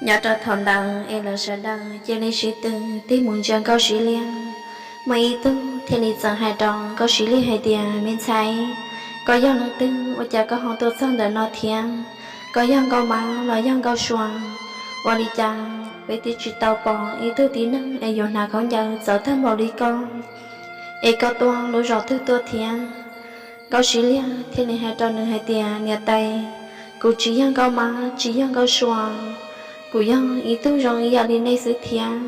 Nyob rau thaum ntawd es lawv sawv daws cia li sib tw tig mus ntsia Nkauj Siv Liag. Muaj ib tug thiaj li txawm hais rau Nkauj Siv Liag hais tias, Me ntxhais, koj yog leej twg ua cas koj ho tuaj txog ntawm no thiab? Koj yog Nkauj Mab los yog Nkauj Sua? Ua li cas peb twb tsis tau pom ib tug tib neeg es yuav hnav khaub ncaws txawv tag npaum li koj, es koj tuaj lub zos twg tuaj thiab? Nkauj Siv Liag thiaj li hais rau nws hais tias, Niam tais, kuv tsis yog Nkauj Mab tsis yog Nkauj Sua, kuv yog ib tug zoo ib yam li nej xwb thiab.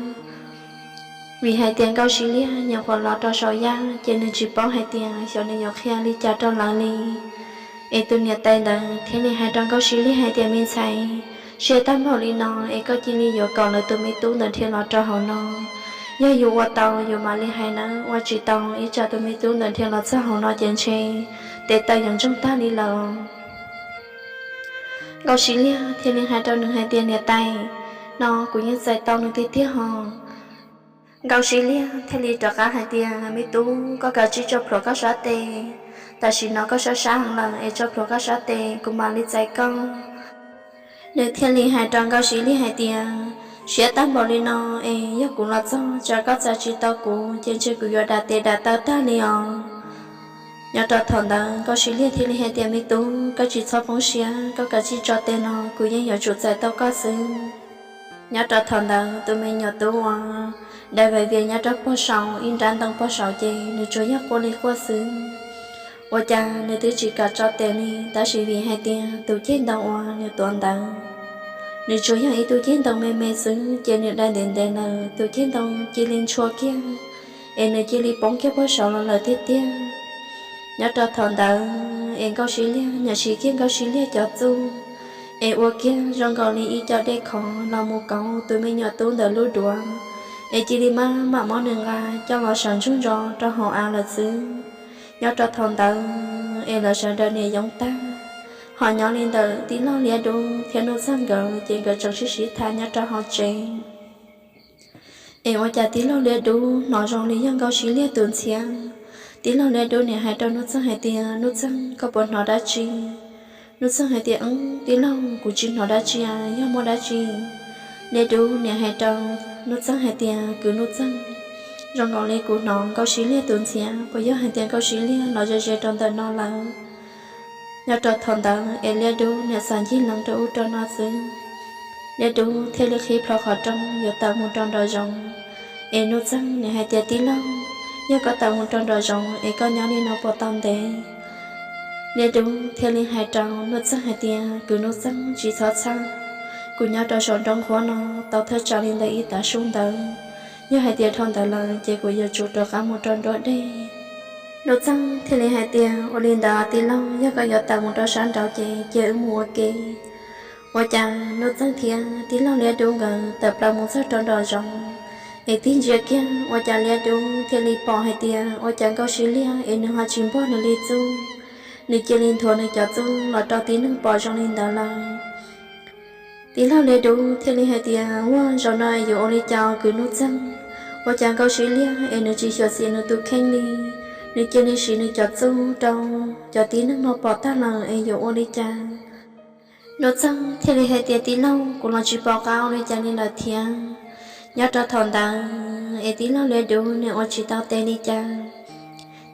Vim hais tias Nkauj Siv Liag nyuam qhuav los rau saum yaj ces nws tsis paub hais tias xyov nws yuav qhia li cas rau lawv li. Es tus niam tais ntawd thiaj li hais rau Nkauj Siv Liag hais tias, Me ntxhais, siab tag npaum li no es koj cia li yuav kom lawv tus me tub ntawd dhia los rau hauv no. Yog yus ua tau yus mam li hais nawb, ua tsis tau ib tsam tus me tub ntawd dhia los txog hauv no ces ntshe tes taw yuav ntsoog tag li lawm. Nkauj Siv Liag thiaj li hais rau nws hais tias, Niam tais, no kuv yeej txais tau nws tiag tiag ho. Nkauj Siv Liag thiaj li rov qab hais tias, Me tub, koj kav tsij tso plhuav koj sab tes, tam sim no koj sab sab heev lawm es tso plhuav koj sab tes kuv mam li txais koj. Nws thiaj li hais rau Nkauj Siv Liag hais tias, Siab tag npaum li no es yog kuv los txog tsam koj txais tsis tau kuv ces ntshe kuv yuav dam tes dam taw tag li os. Nyob rau thaum ntawd Nkauj Siv Liag thiaj li hais tias, Me tub, koj tsis txhob poob siab, koj kav tsij tso tes no kuv yeej yuav tsum txais tau koj xwb. Nyob rau thaum ntawd tus me nyuam tub uas dai vais vias nyob rau pog saum ib nrab ntoo pog saum ces nws tsuas yog quaj li quaj xwb. Ua cas nws twb tsis kam tso tes li, tab sis vim hais tias tus ceg ntoo uas nws tuav ntawd, nws tsuas yog ib tug ceg ntoo me me xwb ces nws dai ntev ntev lawm tus ceg ntoo cia li ntshua kiag, es nws cia li poob kiag pog saud los lawm tiag tiag. Nyob rau thaum ntawd es Nkauj Siv Liag nyuam siv kiag Nkauj Siv Liag cov txuj, es ua kiag zoo nkaus li ib co dej khov los mus kauv tus me nyuam tub ntawd lub duav, es cia li maj mam muab nws nqa coj los sawv ntsuj ntso rau hauv av lawm xwb. Nyob rau thaum ntawd es lawv sawv daws niam yoov tag, ho nyob li ntawm tij laug Liab Dub thiab Nuj Txeeg nkawd ces nkawd tseem sib sib tham nyob rau hauv tsev. Es ua cas tij laug Liab Dub hnov zoo li yog Nkauj Siv Liag tus ntxhiab. Tij laug Liab Dub niam hais rau Nuj Txeeg hais tias, Nuj Txeeg, koj puas hnov dab tsi? Nuj Txeeg hais tias, Tij laug, kuv tsis hnov dab tsi a, yog muaj dab tsi? Liab Dub niam hais rau Nuj Txeeg hais tias, Kwv Nuj Txeeg, zoo nkaus li kuv hnov Nkauj Siv Liag tus ntxhiab, puas yog hais tias Nkauj Siv Liag los ze ze rau ntawm no lawm? Nyob rau thaum ntawd es Liab Dub niam xav ncig lees rau ub rau no xwb. Liab Dub thiaj li qhib plho qhov rooj yuav tawm mus rau nraum zoov. Es Nuj Txeeg niam hais tias, Tij laug, yog koj tawm mus rau nraum zoov es koj nyob li no puas tau ntev? Liab Dub thiaj li hais rau Nuj Txeeg hais tias, Kwv Nuj Txeeg, tsis txhob txhawj, kuv nyob rau saum nrob nqhuab no tau thawj tsam li ntawm ib tav su ntawd. Yog hais tias dhau ntawd lawm ces kuv yuav tsum rov qab mus rau nruab dej. Nuj Txeeg thiaj li hais tias, Ua li ntawd tij laug, yog koj yuav tawm mus rau sab nraud ces cia wb mus ua ke. Ua cas Nuj Txeeg thiab tij laug Liab Dub nkawd tawm plaws mus txog rau nraum zoov, es tig ntsia kiag ua cas Liab Dub thiaj li pom hais tias ua cas Nkauj Siv Liag es nws ho tsis npog nws li txuj, nws cia li nthuav nws cov txuj los rau tib neeg pom zoo li ntawd lawm. Tij laug Liab Dub thiaj li hais tias, Ua, zaum no yuav ua li cas kwv Nuj Txeeg? Ua cas Nkauj Siv Liag es nws tsis xyuam xim nws tus kheej li, nws cia li siv nws cov txuj rau cov tib neeg no pom tag lawm es yuav ua li cas? Nuj Txeeg thiaj li hais tias, Tij laug, kuv los tsis pom qab ua li cas li lawm thiab. Nyob rau thaum ntawd es tij laug Liab Dub nws ua tsis tau tes li cas.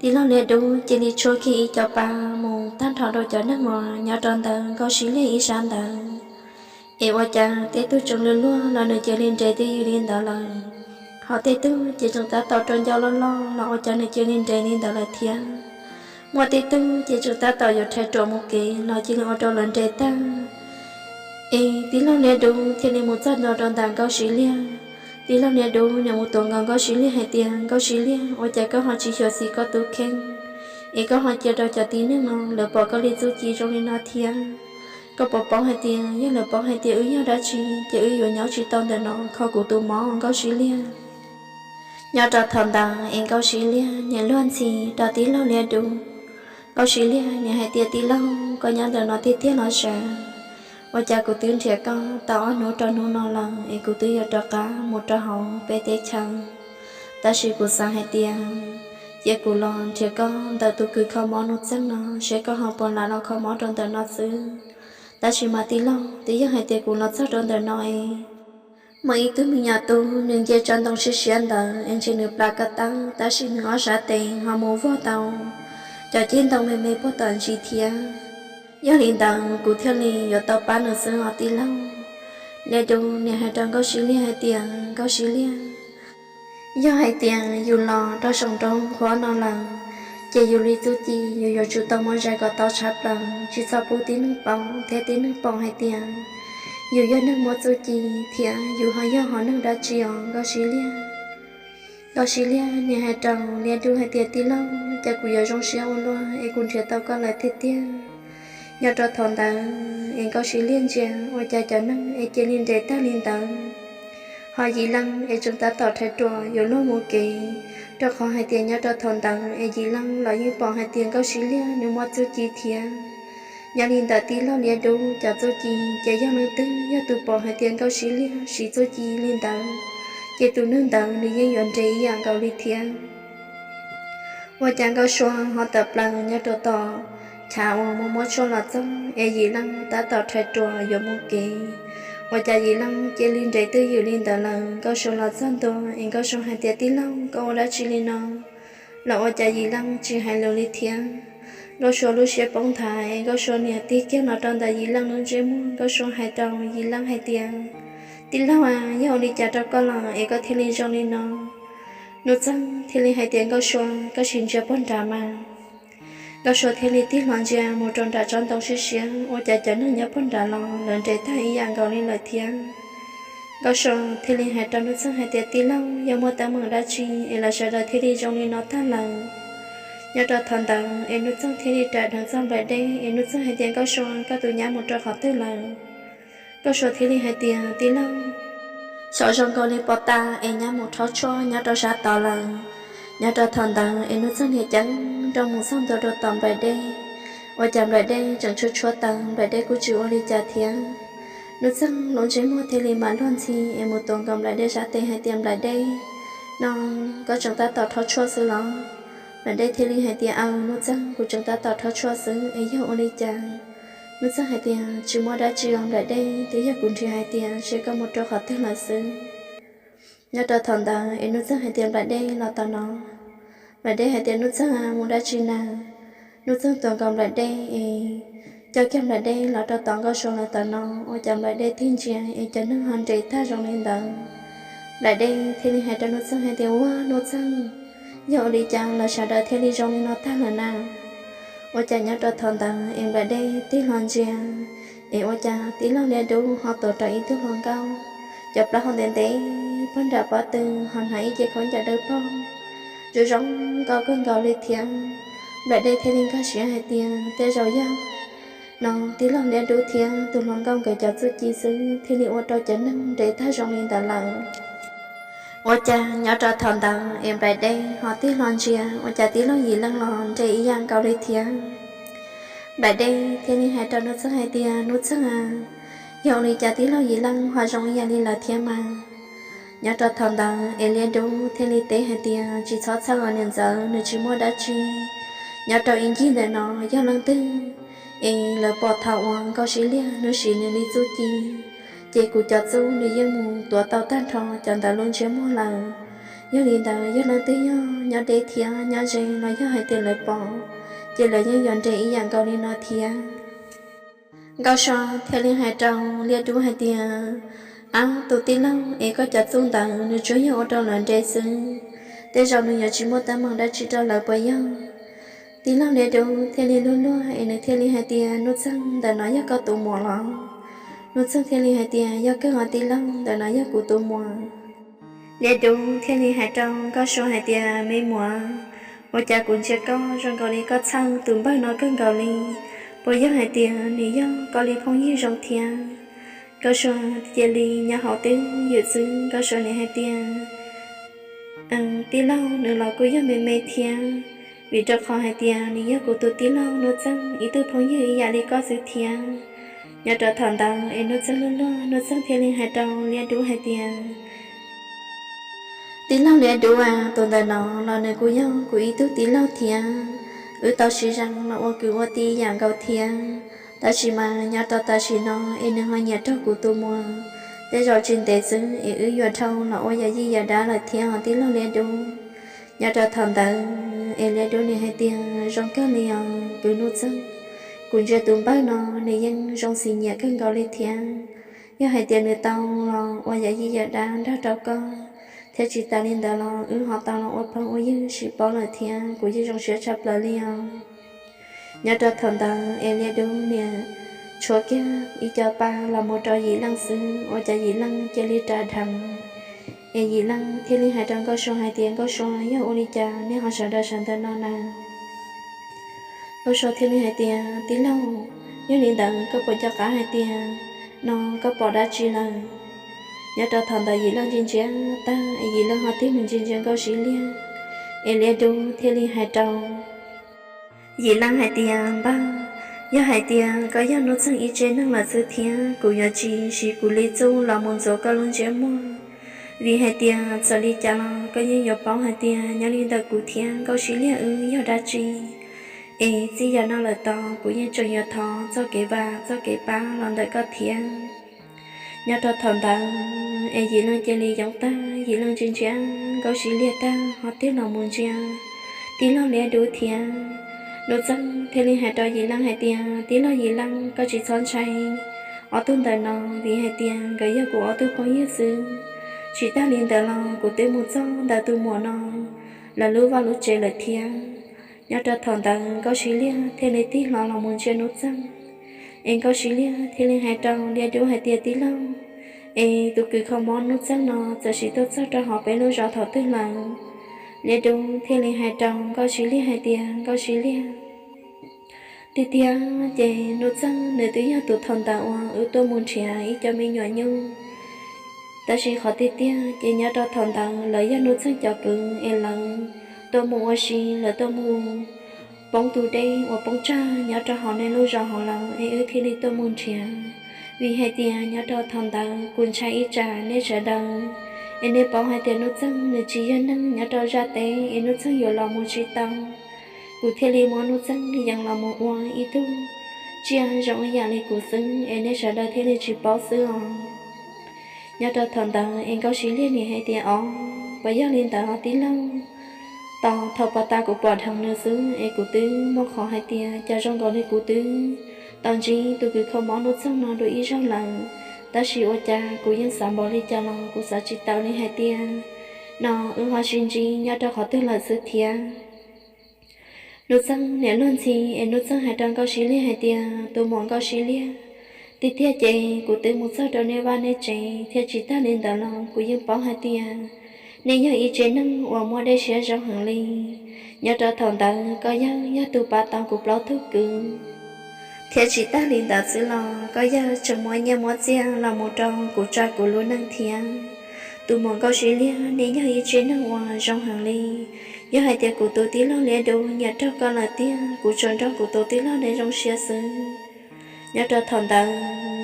Tij laug Liab Dub cia li tshuab kiag ib co pa mus tag nrho rau cov neeg uas nyob rau ntawm Nkauj Siv Liag ib sab ntawd. Es ua cas tej tug tseem luag luag los nws cia li nres twj ywm li ntawd lawm, ho tej tug ces tseem tab tom rau ncauj loj loj los ua cas nws cia li nres li ntawd lawm thiab. Muaj tej tug ces tseem tab tom yuav rhais ruam mus kev los cia li ua rau lawv nres tag. Es tij laug Liab Dub thiaj li mus txog ntua rau ntawm Nkauj Siv Liag. Tij laug Liab Dub nws mus tuav nkaus Nkauj Siv Liag hais tias, Nkauj Siv Liag, ua cas koj ho tsis xyuam xim koj tus kheej, es koj ho cia rau cov tib neeg no lawv pom koj li txuj ci zoo li no thiab? Koj puas paub hais tias yog lawv paub hais tias wb yog dab tsi ces wb yuav nyob tsis tau ntawm no kho kuv tus mob, Nkauj Siv Liag. Nyob rau thaum ntawd es Nkauj Siv Liag niam luag ntxhi rau tij laug Liab Dub. Nkauj Siv Liag niam hais tias, Tij laug, koj nyob ntawm no tiag tiag los sav? Ua cas kuv twb nrhiav koj tau ob hnub rau hnub no lawm es kuv twb yuav rov qab mus rau hauv peb teb chaws, tab sis kuv xav hais tias cia kuv los nrhiav koj ntawm tus kwv kho mob Nuj Txeeg no seb koj ho puas lam los kho mob rau ntawm no xwb. Tab sis mas tij laug, twb yog hais tias kuv los txog rau ntawm no es muaj ib tug me nyuam tub nws nce tsob ntoo siab siab ntawd es ntshe nws plam ko taw, tab sis nws ob sab tes ho mus vog tau cov ceg ntoo me me puag tom ntsis thiab. Yog li ntawd kuv thiaj li yuav tau pab nws xwb os tij laug. Liab Dub niam hais rau Nkauj Siv Liaj hais tias, Nkauj Siv Liaj, yog hais tias yus los rau saum nroog qhuav no lawm, ces yus li txuj ci yus yuav tsum tau muab zais kom tau tshaj plaws, tsis txhob pub tib neeg paub thiab tib neeg pom hais tias yus yog neeg muaj txuj ci thiab yus ho yog hom neeg dab tsi os Nkauj Siv Liaj. Nkauj Siv Liaj niam hais rau Liab Dub hais tias, Tij laug, cas kuv yuav zoo siab ua luaj es kuv nrhiav tau koj lawm tiag tiag. Nyob rau thaum ntawd es Nkauj Siv Liaj ntsia ua cas cov neeg es cia li nres tag li ntawd. Ho Yim Leej es tseem tab tom rhais ruam yuav luag mus kev, rau qhov hais tias nyob rau thaum ntawd es Yim Leej los yeej pom hais tias Nkauj Siv Liaj nws muaj txuj ci thiab. Nyob li ntawd tij laug Liab Dub cov txuj ci ces yog leej twg yog tus pom hais tias Nkauj Siv Liaj siv txuj ci li ntawd, ces tus neeg ntawd nws yeej yuav nres ib yam nkaus li thiab. Ua cas Nkauj Sua ho tawm plaws nyob rau tom chav uas muaj muab tshuaj los txog es Yim Leej tab tom rhais ruam yuav mus kev. Ua cas Yim Leej cia li nres twj ywm li ntawd lawm. Nkauj Sua los txog ntua es Nkauj Sua hais tias, Tij laug, koj ua dab tsi li no? Los ua cas Yim Leej tsis hais lus li thiab? Nkauj Sua lub siab poob nthav es Nkauj Sua niam tig kiag los rau ntawm Yim Leej lub ntsej muag, Nkauj Sua hais rau Yim Leej hais tias, Tij laug a, yog ua li cas rau koj los es koj thiaj li zoo li no? Nuj Txeeg thiaj li hais tias, Nkauj Sua, koj sim ntsia puag nrad mas. Nkauj Sua thiaj li tig hlo ntsia mus rau nram tsob ntoo siab siab, ua cas cov neeg nyob puag nrad los lawv nres tag ib yam nkaus li lawm thiab. Nkauj Sua thiaj li hais rau Nuj Txeeg hais tias, Tij laug, yog muaj teeb meem dab tsi es lawv sawv daws thiaj li zoo li no tag lawm? Nyob rau thaum ntawd es Nuj Txeeg thiaj li rais dheev txog Nplaim Dej es Nuj Txeeg hais tias, Nkauj Sua, koj tus nyab mus rau qhov twg lawm? Nkauj Sua thiaj li hais tias, Tij laug, xyov zoo nkaus li pos tas es nyab mus rhaub tshuaj nyob rau sab tod lawm. Nyob rau thaum ntawd es Nuj Txeeg niam ceev nrooj mus txog ntua rau tom Nplaim Dej, ua cas Nplaim Dej tseem tshuab tshuab taws, Nplaim Dej kuj tsis ua li cas thiab. Nuj Txeeg lub ntsej muag thiaj li mam luag ntxhi es mus tuav nkaus Nplaim Dej sab tes hais tias, Nplaim Dej, no koj tseem tab tom rhaub tshuaj xwb los? Nplaim Dej thiaj li hais tias, Aws, Nuj Txeeg, kuv tseem tab tom rhaub tshuaj xwb es yog ua li cas? Nuj Txeeg hais tias, Tsis muaj dab tsi os Nplaim Dej, twb yog kuv nrhiav hais tias seb koj mus rau qhov twg lawm xwb. Nyob rau thaum ntawd es Nuj Txeeg hais tias, Nplaim Dej, los tom no. Nplaim Dej hais tias, Nuj Txeeg, mus dab tsi na? Nuj Txeeg tuav nkaus Nplaim Dej es coj kiag Nplaim Dej los rau tom Nkauj Sua lawv tom no, ua cas Nplaim Dej tig ntsia es cov neeg ho nres tag zoo li ntawd. Nplaim Dej thiaj li hais rau Nuj Txeeg hais tias, Ua, Nuj Txeeg, yog ua li cas lawv sawv daws thiaj li zoo li no tag lawm na? Ua cas nyob rau thaum ntawd es Nplaim Dej tig hlo ntsia es ua cas tij laug Liab Dub ho tuav rawv ib tug hluas nkauj, cov plaub hau ntev ntev puag nram pob tw, ho hnav ib ce khaub ncaws dawb paug, zoo zoo nkauj kawg nkaus li thiab. Nplaim Dej thiaj li nkag siab hais tias, Tej zaum yog no tij laug Liab Dub thiab tus hluas nkauj nkawd cov txuj ci xwb thiaj li ua rau cov neeg nres tag zoo li ntawd lawm. Ua cas nyob rau thaum ntawd es Nplaim Dej ho tig hlo ntsia ua cas tij laug Yim Leej los nres ib yam nkaus li thiab. Nplaim Dej thiaj li hais rau Nuj Txeeg hais tias, Nuj Txeeg a, yog ua li cas tij laug Yim Leej ho zoo ib yam li lawv thiab mas? Nyob rau thaum ntawd es Liab Dub thiaj li teb hais tias, Tsis txhob txhawj os niam ntxawm, nws tsis muaj dab tsi. Nyob rau ib ncig ntawm no yog leej twg es lawv pom thaum uas Nkauj Siv Liaj nws siv nws li txuj ci, ces kuv cov txuj nws yeej mus tuav tau tag nrho cov ntawd lub ntsiab muag lawm. Yog li ntawd yog leej twg yog nyob deb thiab nyob ze los yog hais tias lawv pom, ces lawv yeej yuav nres ib yam nkaus li no thiab. Nkauj Sua thiaj li hais rau Liab Dub hais tias, Ab, tus tij laug es koj cov txuj ntawd nws tsuas yog ua rau lawv nres xwb, tej zaum nws yuav tsis muaj teeb meem dab tsi rau lawv puas yog? Tij laug Liab Dub thiaj li luag luag es nws thiaj li hais tias, Nuj Txeeg, ntawm no yog koj tus muam los? Nuj Txeeg thiaj li hais tias, Yog kawg os tij laug, ntawm no yog kuv tus muam. Liab Dub thiaj li hais rau Nkauj Sua hais tias, Me muam, ua cas kuv ntsia koj zoo nkaus li koj txhawj tus npawg no kawg nkaus li? Puas yog hais tias nws yog koj li phooj ywg zoo thiab? Nkauj Sua cia li nyob hauv twj ywm xwb, Nkauj Sua nim hais tias, Tij laug, nws los kuj yog me me thiab, vim rau qhov hais tias nws yog kuv tus tij laug Nuj Txeeg ib tug phooj ywg ib yam li koj xwb thiab. Nyob rau thaum ntawd es Nuj Txeeg luag luag, Nuj Txeeg thiaj li hais rau Liab Dub hais tias, Tij laug Liab Dub a, tus ntawm no los nws kuj yog kuv ib tug tij laug thiab, wb tau sib zam los ua kwv ua tij yam nkaus thiab. Tab sis mas nyob rau tam sim no es nws ho nyiam raug kuv tus muam. Tej zaum tsis ntev xwb es wb yuav dhau los ua yam yij yam dab lawm thiab os tij laug Liab Dub. Nyob rau thaum ntawd es Liab Dub nws hais tias, Zoo kawg li os kwv Nuj Txeeg, kuv ntsia tus npawg no nws yeej zoo xis nyiam kawg nkaus li thiab. Yog hais tias nws tau los ua yam yij yam dab nrog rau koj, thiab tsis tas li ntawd los wb ho tau los ua phooj ua ywg sib paub lawm thiab, kuv yeej zoo siab tshaj plaws li os. Nyob rau thaum ntawd es Liab Dub niam tshuav kiag ib co pa los mus rau Yim Leej xwb, ua cas Yim Leej cia li ras dheev. Es Yim Leej thiaj li hais rau Nkauj Sua hais tias, Nkauj Sua, yog ua li cas nej ho sawv daws sawv ntawm no na? Nkauj Sua thiaj li hais tias, Tij laug, yog li ntawd koj puas nco qab hais tias no koj pom dab tsi lawm? Nyob rau thaum ntawd Yim Leej ntsia ntsia tag es Yim Leej ho tig mus ntsia ntsia Nkauj Sib Liag. Es Liab Dub thiaj li hais rau Yim Leej hais tias, Npawg, yog hais tias koj yog Nuj Txeeg ib tsev neeg lawm xwb thiab kuv yuav tsis siv kuv li txuj los mus ntxuav koj lub ntsiab muag, vim hais tias txawm li cas los koj yeej yuav paub hais tias nyob li ntawm kuv thiab Nkauj Sib Liag wb yog dab tsi. Es txij yam no lawm tod kuv yeej tseem yuav thov txoj kev vam txoj kev pab los ntawm koj thiab. Nyob rau thaum ntawd es Yim Leej cia li yoov tag, Yim Leej ntsia ntsia Nkauj Sib Liag tag ho tig los mus ntsia tij laug Liab Dub thiab. Nuj Txeeg thiaj li hais rau Yim Leej hais tias, Tij laug Yim Leej, koj tsis txhob ntshai ob tug ntawm no, vim hais tias nkawd yog kuv ob tug phooj ywg xwb. Tsis tas li ntawd los kuv twb mus txog ntawm tus muam no lawv lub vaj lub tsev lawm thiab. Nyob rau thaum ntawd Nkauj Sib Liag thiaj li tig hlo los mus ntsia Nuj Txeeg. Es Nkauj Sib Liag thiaj li hais rau Liab Dub hais tias, Tij laug, es tus kws kho mob Nuj Txeeg no txawm sim tuaj txog rau hauv peb lub zos thaum twg lawm? Liab Dub thiaj li hais rau Nkauj Sib Liag hais tias, Nkauj Sib Liag, tiag tiag ces Nuj Txeeg nws twb yog tus thaum ntawd uas wb tuaj mus nrhiav ib co me nyuam nyuj. Tab sis qhov tiag tiag ces nyob rau thaum ntawd lawv yog Nuj Txeeg cov kwv es lawv tuaj mus ua si, lawv tuaj mus poob tus dej uas poob tsag nyob rau hauv nej lub zos hauv lawm es wb thiaj li tuaj mus nrhiav. Vim hais tias nyob rau thaum ntawd kuv ntshai ib tsam nej sawv daws es nej paub hais tias Nuj Txeeg nws tsis yog neeg nyob rau zaj teb es Nuj Txeeg yuav los mus tsis tau. Kuv thiaj li muab Nuj Txeeg yees los mus ua ib tug tsiaj zoo ib yam li kuv xwb es nej sawv daws thiaj li tsis paub xwb os. Nyob rau thaum ntawd es Nkauj Sib Liag nim hais tias, Os, puas yog li ntawd os tij laug? Tos thaum pas tas kuv pom dheev nws xwb es kuv twb muaj qhov hais tias cas zoo nkaus li kuv twb tau ntsib tus kws kho mob Nuj Txeeg no dua ib zaug lawm. Tab sis ua cas kuv yeej xav npaum li cas los kuv xav tsis tau li hais tias no wb ho sib ntsib nyob rau qhov twg lawm xwb thiab. Nuj Txeeg niam luag ntxhi es Nuj Txeeg hais rau Nkauj Sib Liag hais tias, Tus muam Nkauj Sib Liag, tiag tiag ces kuv twb mus txog rau nej vaj nej tsev thiab tsis tas li ntawd los kuv yeej paub hais tias nej yog ib tsev neeg uas muaj dej siab zoo heev li. Nyob rau thaum ntawd koj yawg yog tus pab tau kuv plaub tug kwv, thiab tsis tas li ntawd xwb los koj yawg tseem muab nyiaj muab txiaj los mus rau kuv tsa kuv lub neej thiab. Tus muam Nkauj Sib Liag, nej yog ib tsev neeg uas zoo heev li. Yog hais tias kuv tus tij laug Liab Dub nyiam raug koj lawm tiag, kuv tsuas nrog kuv tus tij laug nej zoo siab xwb. Nyob rau thaum ntawd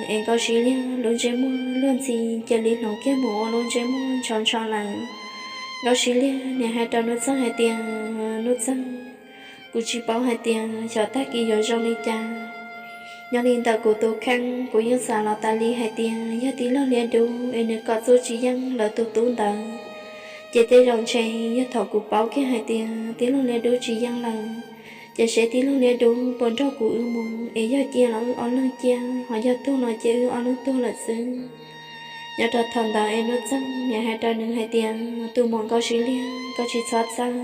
es Nkauj Sib Liag lub ntsej muag luag ntxhi cia li hloov kiag mus ua lub ntsej muag ntsho ntsho lawm. Nkauj Sib Liag niam hais rau Nuj Txeeg hais tias, Nuj Txeeg, kuv tsis paub hais tias xyov tag kis yuav zoo li cas. Nyob li ntawm kuv tus kheej kuv yeej xav los tas li hais tias yog tij laug Liab Dub es nws kom txuj tsis yeej lawv tus tub ntawd, ces tej zaum ntshe yog thaum kuv paub kiag hais tias tij laug Liab Dub tsis yeej lawm, ces seb tij laug Liab Dub puas nrog kuv wb mus es yog cia los wb ob leeg cia, ho yog tuag los ces wb ob leeg tuag lawm xwb. Nyob rau thaum ntawd es Nuj Txeeg niam hais rau nws hais tias, Tus muam Nkauj Sib Liag, koj tsis txhob txhawj.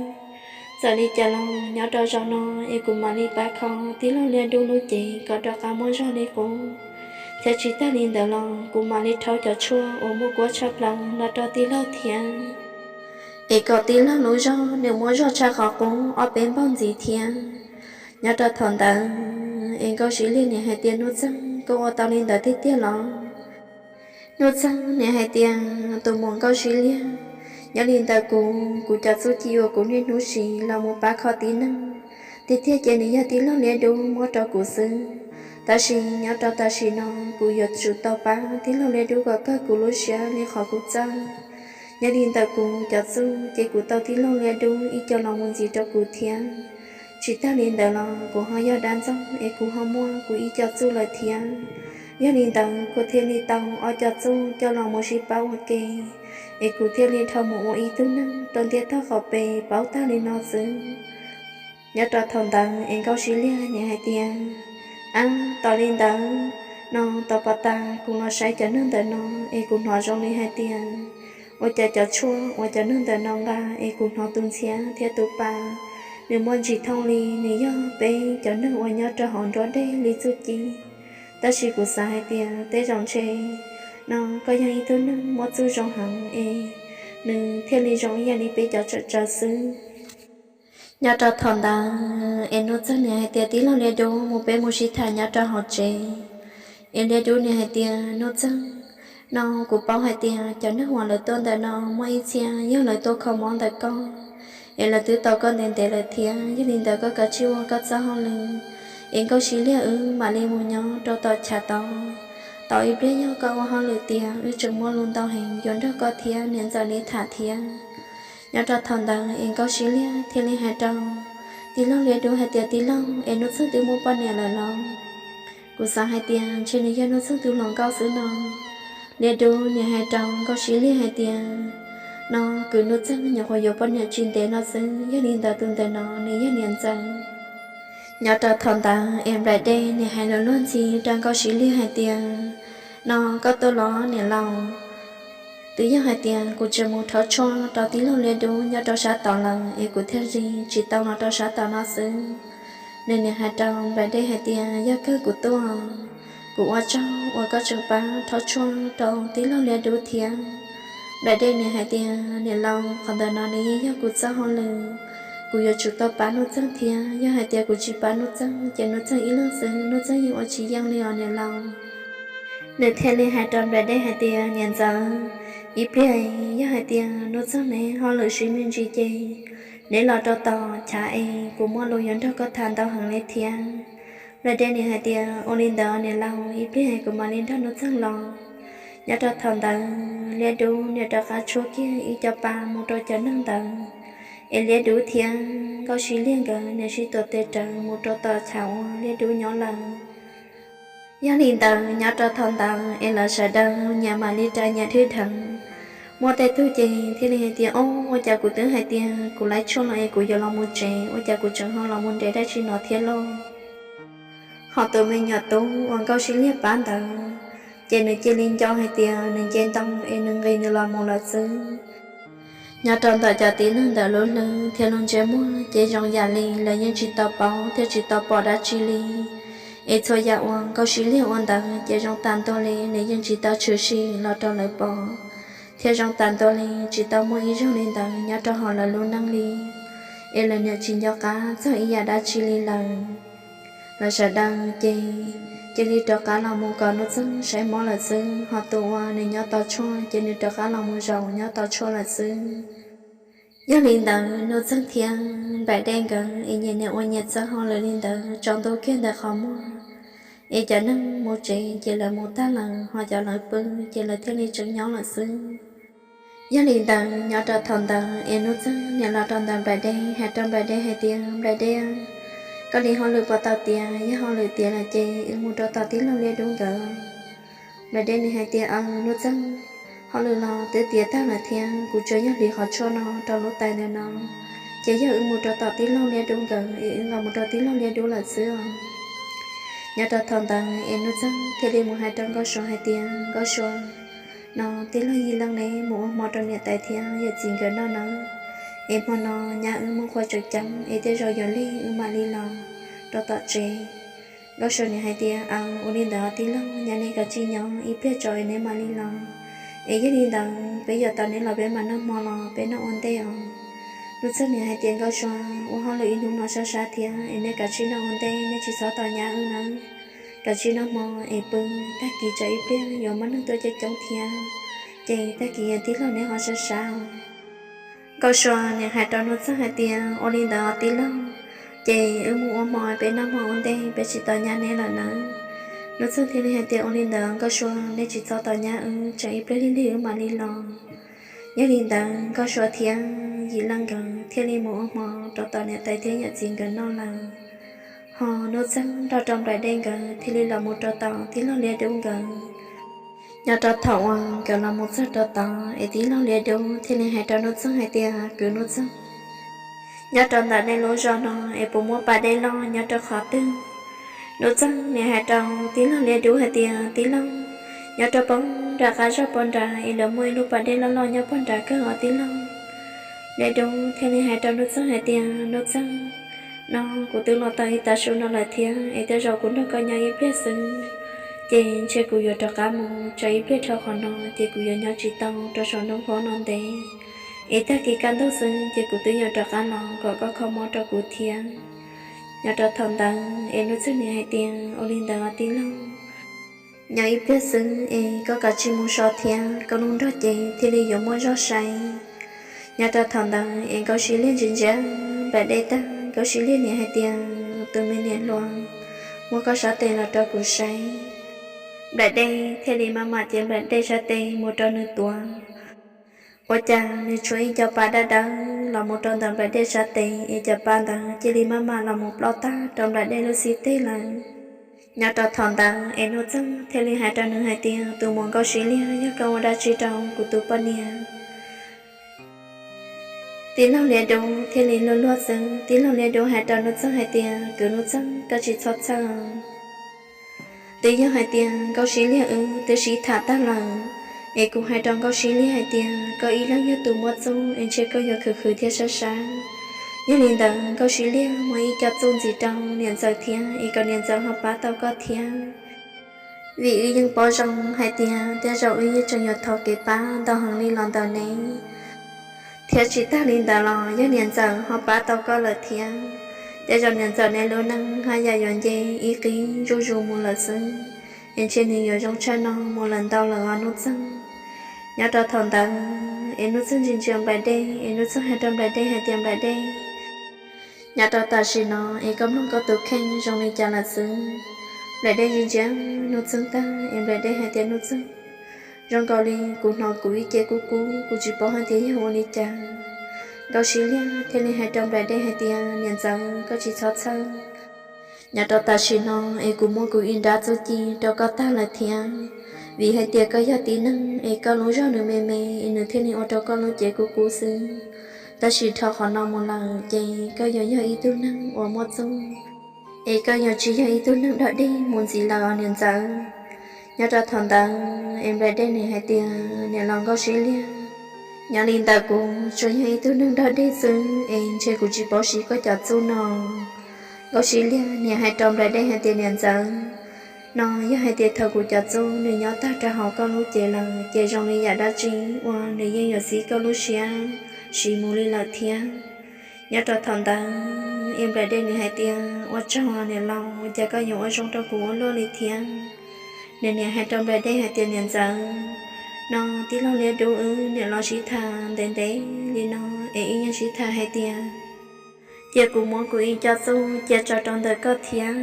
Txawm li cas los nyob rau zaum no es kuv mam li pab kho tij laug Liab Dub lub cev kom rov qab muaj zog li qub, thiab tsis tas li ntawd los kuv mam li rhaub cov tshuaj uas muaj kuab tshaj plaws los rau tij laug thiab, es kom tij laug lub zog nws muaj zog tshaj qhov qub ob peb npaug ntxiv thiab. Nyob rau thaum ntawd es Nkauj Sib Liag niam hais tias, Nuj Txeeg, koj ua tau li ntawd tiag tiag los? Nuj Txeeg niam hais tias, Tus muam Nkauj Sib Liag, nyob li ntawm kuv, kuv cov txuj ci uas kuv niaj hnub siv los mus pab kho tib neeg, tiag tiag ces nws yog tij laug Liab Dub muab rau kuv xwb. Tab sis nyob rau tam sim no kuv yuav tsum tau pab tij laug Liab Dub kom kawg kuv lub siab li qhov kuv txawj. Nyob li ntawm kuv cov txuj ces kuv tau tij laug Liab Dub ib co los mus ntxiv rau kuv thiab. Tsis tag li ntawd los kuv ho yog dab ntxoog es kuv ho muaj kuv ib co txuj lawm thiab. Yog li ntawd kuv thiaj li tau ob co txuj coj los mus sib pab ua ke, es kuv thiaj li dhau mus ua ib tug neeg rau ntiaj teb qhov pes paub tag li no xwb. Nyob rau thaum ntawd es Nkauj Sib Liag nim hais tias, Ab, tos li ntawd no tos pas tas kuv los saib cov neeg ntawm no es kuv hnov zoo li hais tias ua cas cov tshuaj uas cov neeg ntawm no nqa es kuv hnov tus ntxhiab thiab tus pa nws muaj ntsis thooj li nws yog peb cov neeg uas nyob rau hauv nruab dej li txuj ci. Tab sis kuv xav hais tias tej zaum ntshe no koj yog ib tug neeg muaj txuj zoo heev es nws thiaj li zoo ib yam li peb cov tsawm tsawv xwb. Nyob rau thaum ntawd es Nuj Txeeg nim hais tias, Tij laug Liab Dub, mus peb mus sib tham nyob rau hauv tsev. Es Liab Dub nim hais tias, Nuj Txeeg, no kuv paub hais tias cov neeg uas lawv tuaj ntawm no muaj ib txhia yog lawv tuaj kho mob ntawm koj, es lawv twb tos koj ntev ntev lawm thiab. Yog li ntawd koj kav tsij ua koj txoj hauj lwm, es Nkauj Sib Liag wb mam li mus nyob rau tom chav tod. Tos ib pliag yog koj ua hauj lwm tiav, wb tseem muaj lus ntau heev yuav nrog koj thiab niam ntxawm li tham thiab. Nyob rau thaum ntawd es Nkauj Sib Liag thiaj li hais rau tij laug Liab Dub hais tias, Tij laug, es Nuj Txeeg twb muaj poj niam lawm los? Kuv xav hais tias ntshe nws yog Nuj Txeeg tus hluas nkauj xwb no. Liab Dub nim hais rau Nkauj Sib Liag hais tias, No kuv Nuj Txeeg nyuam qhuav yuav poj niam tsis ntev no xwb, yog li ntawd tus ntawm no nws yog niam ntxawm. Nyob rau thaum ntawd es Nplaim Dej nim hais lus luag ntxhi rau Nkauj Sib Liag hais tias, No koj tuaj los niam laus? Twb yog hais tias kuv tseem mus rhaub tshuaj rau tij laug Liab Dub nyob rau sab tod lawm es kuv thiaj li tsis tau los rau sab tom no xwb. Nws nim hais rau Nplaim Dej hais tias, Yog kawg kuv tuaj, kuv ua tsaug uas koj tseem pab rhaub tshuaj rau tij laug Liab Dub thiab. Nplaim Dej nim hais tias, Niam laus, qhov ntawm no nws yeej yog kuv txoj hauj lwm, kuv yuav tsum tau pab Nuj Txeeg thiab. Yog hais tias kuv tsis pab Nuj Txeeg ces Nuj Txeeg ib leeg xwb Nuj Txeeg yeej ua tsis yeej li os niam laus. Nws thiaj li hais rau Nplaim Dej hais tias, Niam ntxawm, ib pliag yog hais tias Nuj Txeeg neb hauj lwm sib me ntsis ces neb los rau tom chav es kuv muaj lus yuav nrog koj tham ntau heev li thiab. Nplaim Dej nim hais tias, Ua li ntawd niam laus, ib pliag kuv mam li nrog Nuj Txeeg los. Nyob rau thaum ntawd Liab Dub nim rov qab tshuab kiag ib co pa mus rau cov neeg ntawd, es Liab Dub thiab Nkauj Sib Liag nkawd nim sib tuav tes rawv mus rau tom chav uas Liab Dub nyob lawm. Yog li ntawd nyob rau thaum ntawd es lawv sawv daws nyias mam li ras nyias dhwj dheev. Muaj tej tug ces thiaj li hais tias, Ob, ua cas kuv twb hais tias kuv laib tshuaj los es kuv yuav los mus tsev, ua cas kuv tseem ho los mus nres dab tsi no thiab lauj? Ho tus me nyuam tub uas Nkauj Sib Liag pab ntawd, ces nws cia li nco hais tias nws nce ntoo es nws nqis nws los mus lawm xwb. Nyob rau ntawm cov tib neeg ntawm lub hlwb thiab lub ntsej muag ces zoo yam li lawv yeej tsis tau paub thiab tsis tau pom dab tsi li. Es txhua yam uas Nkauj Sib Liag ua ntawd ces zoo tas ntua li nws yeej tsis tau tshwm sim los rau lawv pom, thiab zoo tas ntua li tsis tau muaj ib zaug li ntawd nyob rau hauv lawv lub neej li. Es lawv niam tsis nco qab txog ib yam dab tsi li lawm. Lawv sawv daws ces cia li rov qab los mus kom Nuj Txeeg saib mob lawm xwb, ho tus uas nws nyob tos tshuaj ces nws rov qab los mus zaum nyob tos tshuaj lawm xwb. Yog li ntawd Nuj Txeeg thiab Nplaim Dej nkawd es nyias nim ua nyias txoj hauj lwm li ntawd tsaus ntuj kiag ntawm qhov muag, es cov neeg mus tsev ces lawv mus tag lawm, ho cov lawv pw ces lawv thiaj li tseem nyob lawm xwb. Yog li ntawd nyob rau thaum ntawd es Nuj Txeeg nim los rau ntawm Nplaim Dej hais rau Nplaim Dej hais tias, Nplaim Dej, koj li hauj lwm puas tau tiav? Yog hauj lwm tiav lawm ces wb mus rau tom tij laug Liab Dub nkawd. Nplaim Dej nim hais tias, Aws Nuj Txeeg, hauj lwm los twb tiav tag lawm thiab, kuv tsuas yog hliv qhov tshuaj no rau lub tais ntawm no, ces yog wb mus rau tom tij laug Liab Dub nkawd es wb nqa mus rau tij laug Liab Dub lawm xwb os. Nyob rau thaum ntawd es Nuj Txeeg thiaj li mus hais rau Nkauj Sua hais tias, Nkauj Sua, no tij laug Yij Leej neb mus ua hmo rau niam tais thiab yawm txiv nkawd noj nawb, es hmo no nyab wb muaj qhua tseem ceeb es tej zaum yuav lig wb mam li los rau tom tsev. Nkauj Sua nim hais tias, Aws, ua li ntawd tij laug, nyab neb kav tsij nyob ib pliag tso es neb mam li los, es yog li ntawd peb yuav tos neb los peb mam noj hmo los peb noj ua ntej os. Nuj Txeeg nim hais tias, Nkauj Sua, ua hauj lwm ib hnub no sab sab thiab es neb kav tsij noj ua ntej, neb tsis txhob tos nyab wb nawb. Kav tsij noj hmo es pw, tag kis tsam ib pliag yuav muaj neeg tuaj coob coob thiab, ces tag kis tij laug neb ho sab sab os. Nkauj Sua nim hais rau Nuj Txeeg hais tias, Ua li ntawd tij laug, ces wb mus ua hmo peb noj hmo ua ntej, peb tsis tos nyab neb lawm nawb. Nuj Txeeg thiaj li hais tias, Ua li ntawd Nkauj Sua, neb tsis txhob tos nyab wb, tsam ib pliag lig lig wb mam li los. Yog li ntawd Nkauj Sua thiab Yim Leej nkawd thiaj li mus ua hmo rau tom niam tais thiab yawm txiv nkawd noj lawm. Ho Nuj Txeeg nrog rau Nplaim Dej nkawd thiaj li los mus rau tom tij laug Liab Dub nkawd. Nyob rau thaum uas nkawd los mus txog rau tod es tij laug Liab Dub thiaj li hais rau Nuj Txeeg hais tias, Kwv Nuj Txeeg, nyob rau ntawm nej lub zos no es puas muaj pas dej loj nyob rau qhov twg? Nuj Txeeg nim hais rau tij laug Liab Dub hais tias, Tij laug, nyob rau pem nram qab zog pem nrad es lawv muaj ib lub pas dej loj loj nyob pem nrad kawg os tij laug. Liab Dub thiaj li hais rau Nuj Txeeg hais tias, Nuj Txeeg, no kuv twb los tau ib tav su no lawm thiab es tej zaum kuv nrog koj nyob ib pliag xwb, ces ntshe kuv yuav rov qab mus tso ib pliag dhau qhov no ces kuv yuav nyob tsis tau rau saum nroog Hlob no ntev. Es tag kis kaj ntug xwb ces kuv twb yuav rov qab los kom koj kho mob rau kuv thiab. Nyob rau thaum ntawd es Nuj Txeeg nim hais tias, Ua li ntawd tij laug, nyob ib pliag xwb es koj kav tsij mus so thiab, koj lub nrog cev thiaj li yuav muaj zog saib. Nyob rau thaum ntawd es Nkauj Sib Liag ntsia ntsia Nplaim Dej tag, Nkauj Sib Liag nim hais tias, Tus me niam hluas, muab koj sab tes los rau kuv saib. Nplaim Dej thiaj li maj mam cev Nplaim Dej sab tes mus rau nws tuav. Ua cas nws tshuav ib co pa dawb dawb los mus rau ntawm Nplaim Dej sab tes es cov pa ntawd cia li maj mam los mus ploj tag rau Nplaim Dej lub xib teg lawm. Nyob rau thaum ntawd es Nuj Txeeg thiaj li hais rau nws hais tias, Tus muam Nkauj Sib Liag, yog koj ua dab tsi rau kuv tus poj niam? Tij laug Liab Dub thiaj li luag luag xwb. Tij laug Liab Dub hais rau Nuj Txeeg hais tias, Kwv Nuj Txeeg, koj tsis txhob txhawj. Twb yog hais tias Nkauj Sib Liag wb twb sib tham tag lawm, es kuv hais rau Nkauj Sib Liag hais tias koj ib leeg yog tus muaj txuj es ntshe koj yuav khwv khwv thiab sab sab. Yog li ntawd Nkauj Sib Liag muab ib co txuj ntxiv rau niam ntxawm thiab es kom niam ntxawm ho pab tau koj thiab. Vim wb yeej paub zoo hais tias tej zaum wb yeej tseem yuav thov kev pab ntau heev li los ntawm neb. Thiab tsis tag li ntawd los yog niam ntxawm ho pab tau koj lawm thiab, tej zaum niam ntxawm neb lub neej haj yam yuav nce ib qib zuj zus mus lawm xwb, es ntshe nws yuav zoo tshaj no mus lawm ntau lawm os Nuj Txeeg. Nyob rau thaum ntawd es Nuj Txeeg ntsia ntsia Nplaim Dej es Nuj Txeeg hais rau Nplaim Dej hais tias, Nplaim Dej, nyob rau tam sim no es koj mloog koj tus kheej zoo li cas lawm xwb? Nplaim Dej ntsia ntsia Nuj Txeeg tag es Nplaim Dej hais tias, Nuj Txeeg, zoo nkaus li kuv hnov kuv ib ce kub kub, kuv tsis paub hais tias yog ua li cas. Nkauj Sib Liag thiaj li hais rau Nplaim Dej hais tias, Niam ntxawm, koj tsis txhob txhawj. Nyob rau tam sim no es kuv muab kuv ib nrab txuj ci rau koj tag lawm thiab, vim hais tias koj yog tib neeg es koj lub zog nws me me es nws thiaj li ua rau koj lub cev kub kub xwb. Tab sis dhau qhov no mus lawm ces koj yuav yog ib tug neeg uas muaj txuj, es koj yuav tsis yog ib tug neeg dog dig mus ntxiv lawm os niam ntxawm. Nyob rau thaum ntawd es Nplaim Dej nim hais tias, Niam laus Nkauj Sib Liag, nyob li ntawm kuv tsuas yog ib tug neeg dog dig xwb es ntshe kuv tsis paub siv koj cov txuj no. Nkauj Sib Liag nim hais rau Nplaim Dej hais tias, Niam ntxawm, no yog hais tias thaum kuv cov txuj nws nyob tag rau hauv koj lub cev lawm ces zoo li yam dab tsi uas nws yeej yuav xiv koj lub siab siv mus li lawm thiab. Nyob rau thaum ntawd es Nplaim Dej nim hais tias, Ua tsaug niam laus, cas koj yuav ua zoo rau kuv ua luaj li thiab? Nws nim hais rau Nplaim Dej hais tias, Niam ntxawm, no tij laug Liab Dub wb nim los sib tham ntev ntev li no es wb yeej sib tham hais tias cia kuv muab kuv ib co txuj cia tso rau ntawm koj thiab,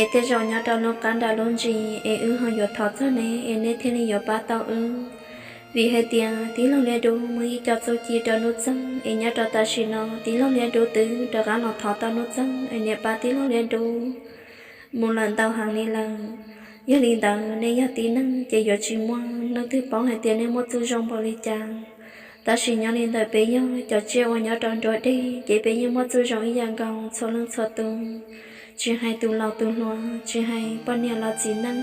es tej zaum nyob rau lub qab nram lub ntsis es wb ho yuav thov txog neb es neb thiaj li yuav pab tau wb. Vim hais tias tij laug Liab Dub muab ib co txuj ci rau Nuj Txeeg es nyob rau tam sim no tij laug Liab Dub twb rov qab los thov tau Nuj Txeeg es niam pab tij laug Liab Dub mus lawm ntau heev li lawm. Yog li ntawd nej yog tib neeg ces yuav tsis muaj leej twg paub hais tias nej muaj txuj zoo npaum li cas. Tab sis nyob li ntawm peb yog cov tsiaj uas nyob rau nruab deg ces peb yeej muaj txuj zoo ib yam nkaus txhua leej txhua tus, tsis hais tus laus tus hluas, tsis hais poj niam los txiv neej.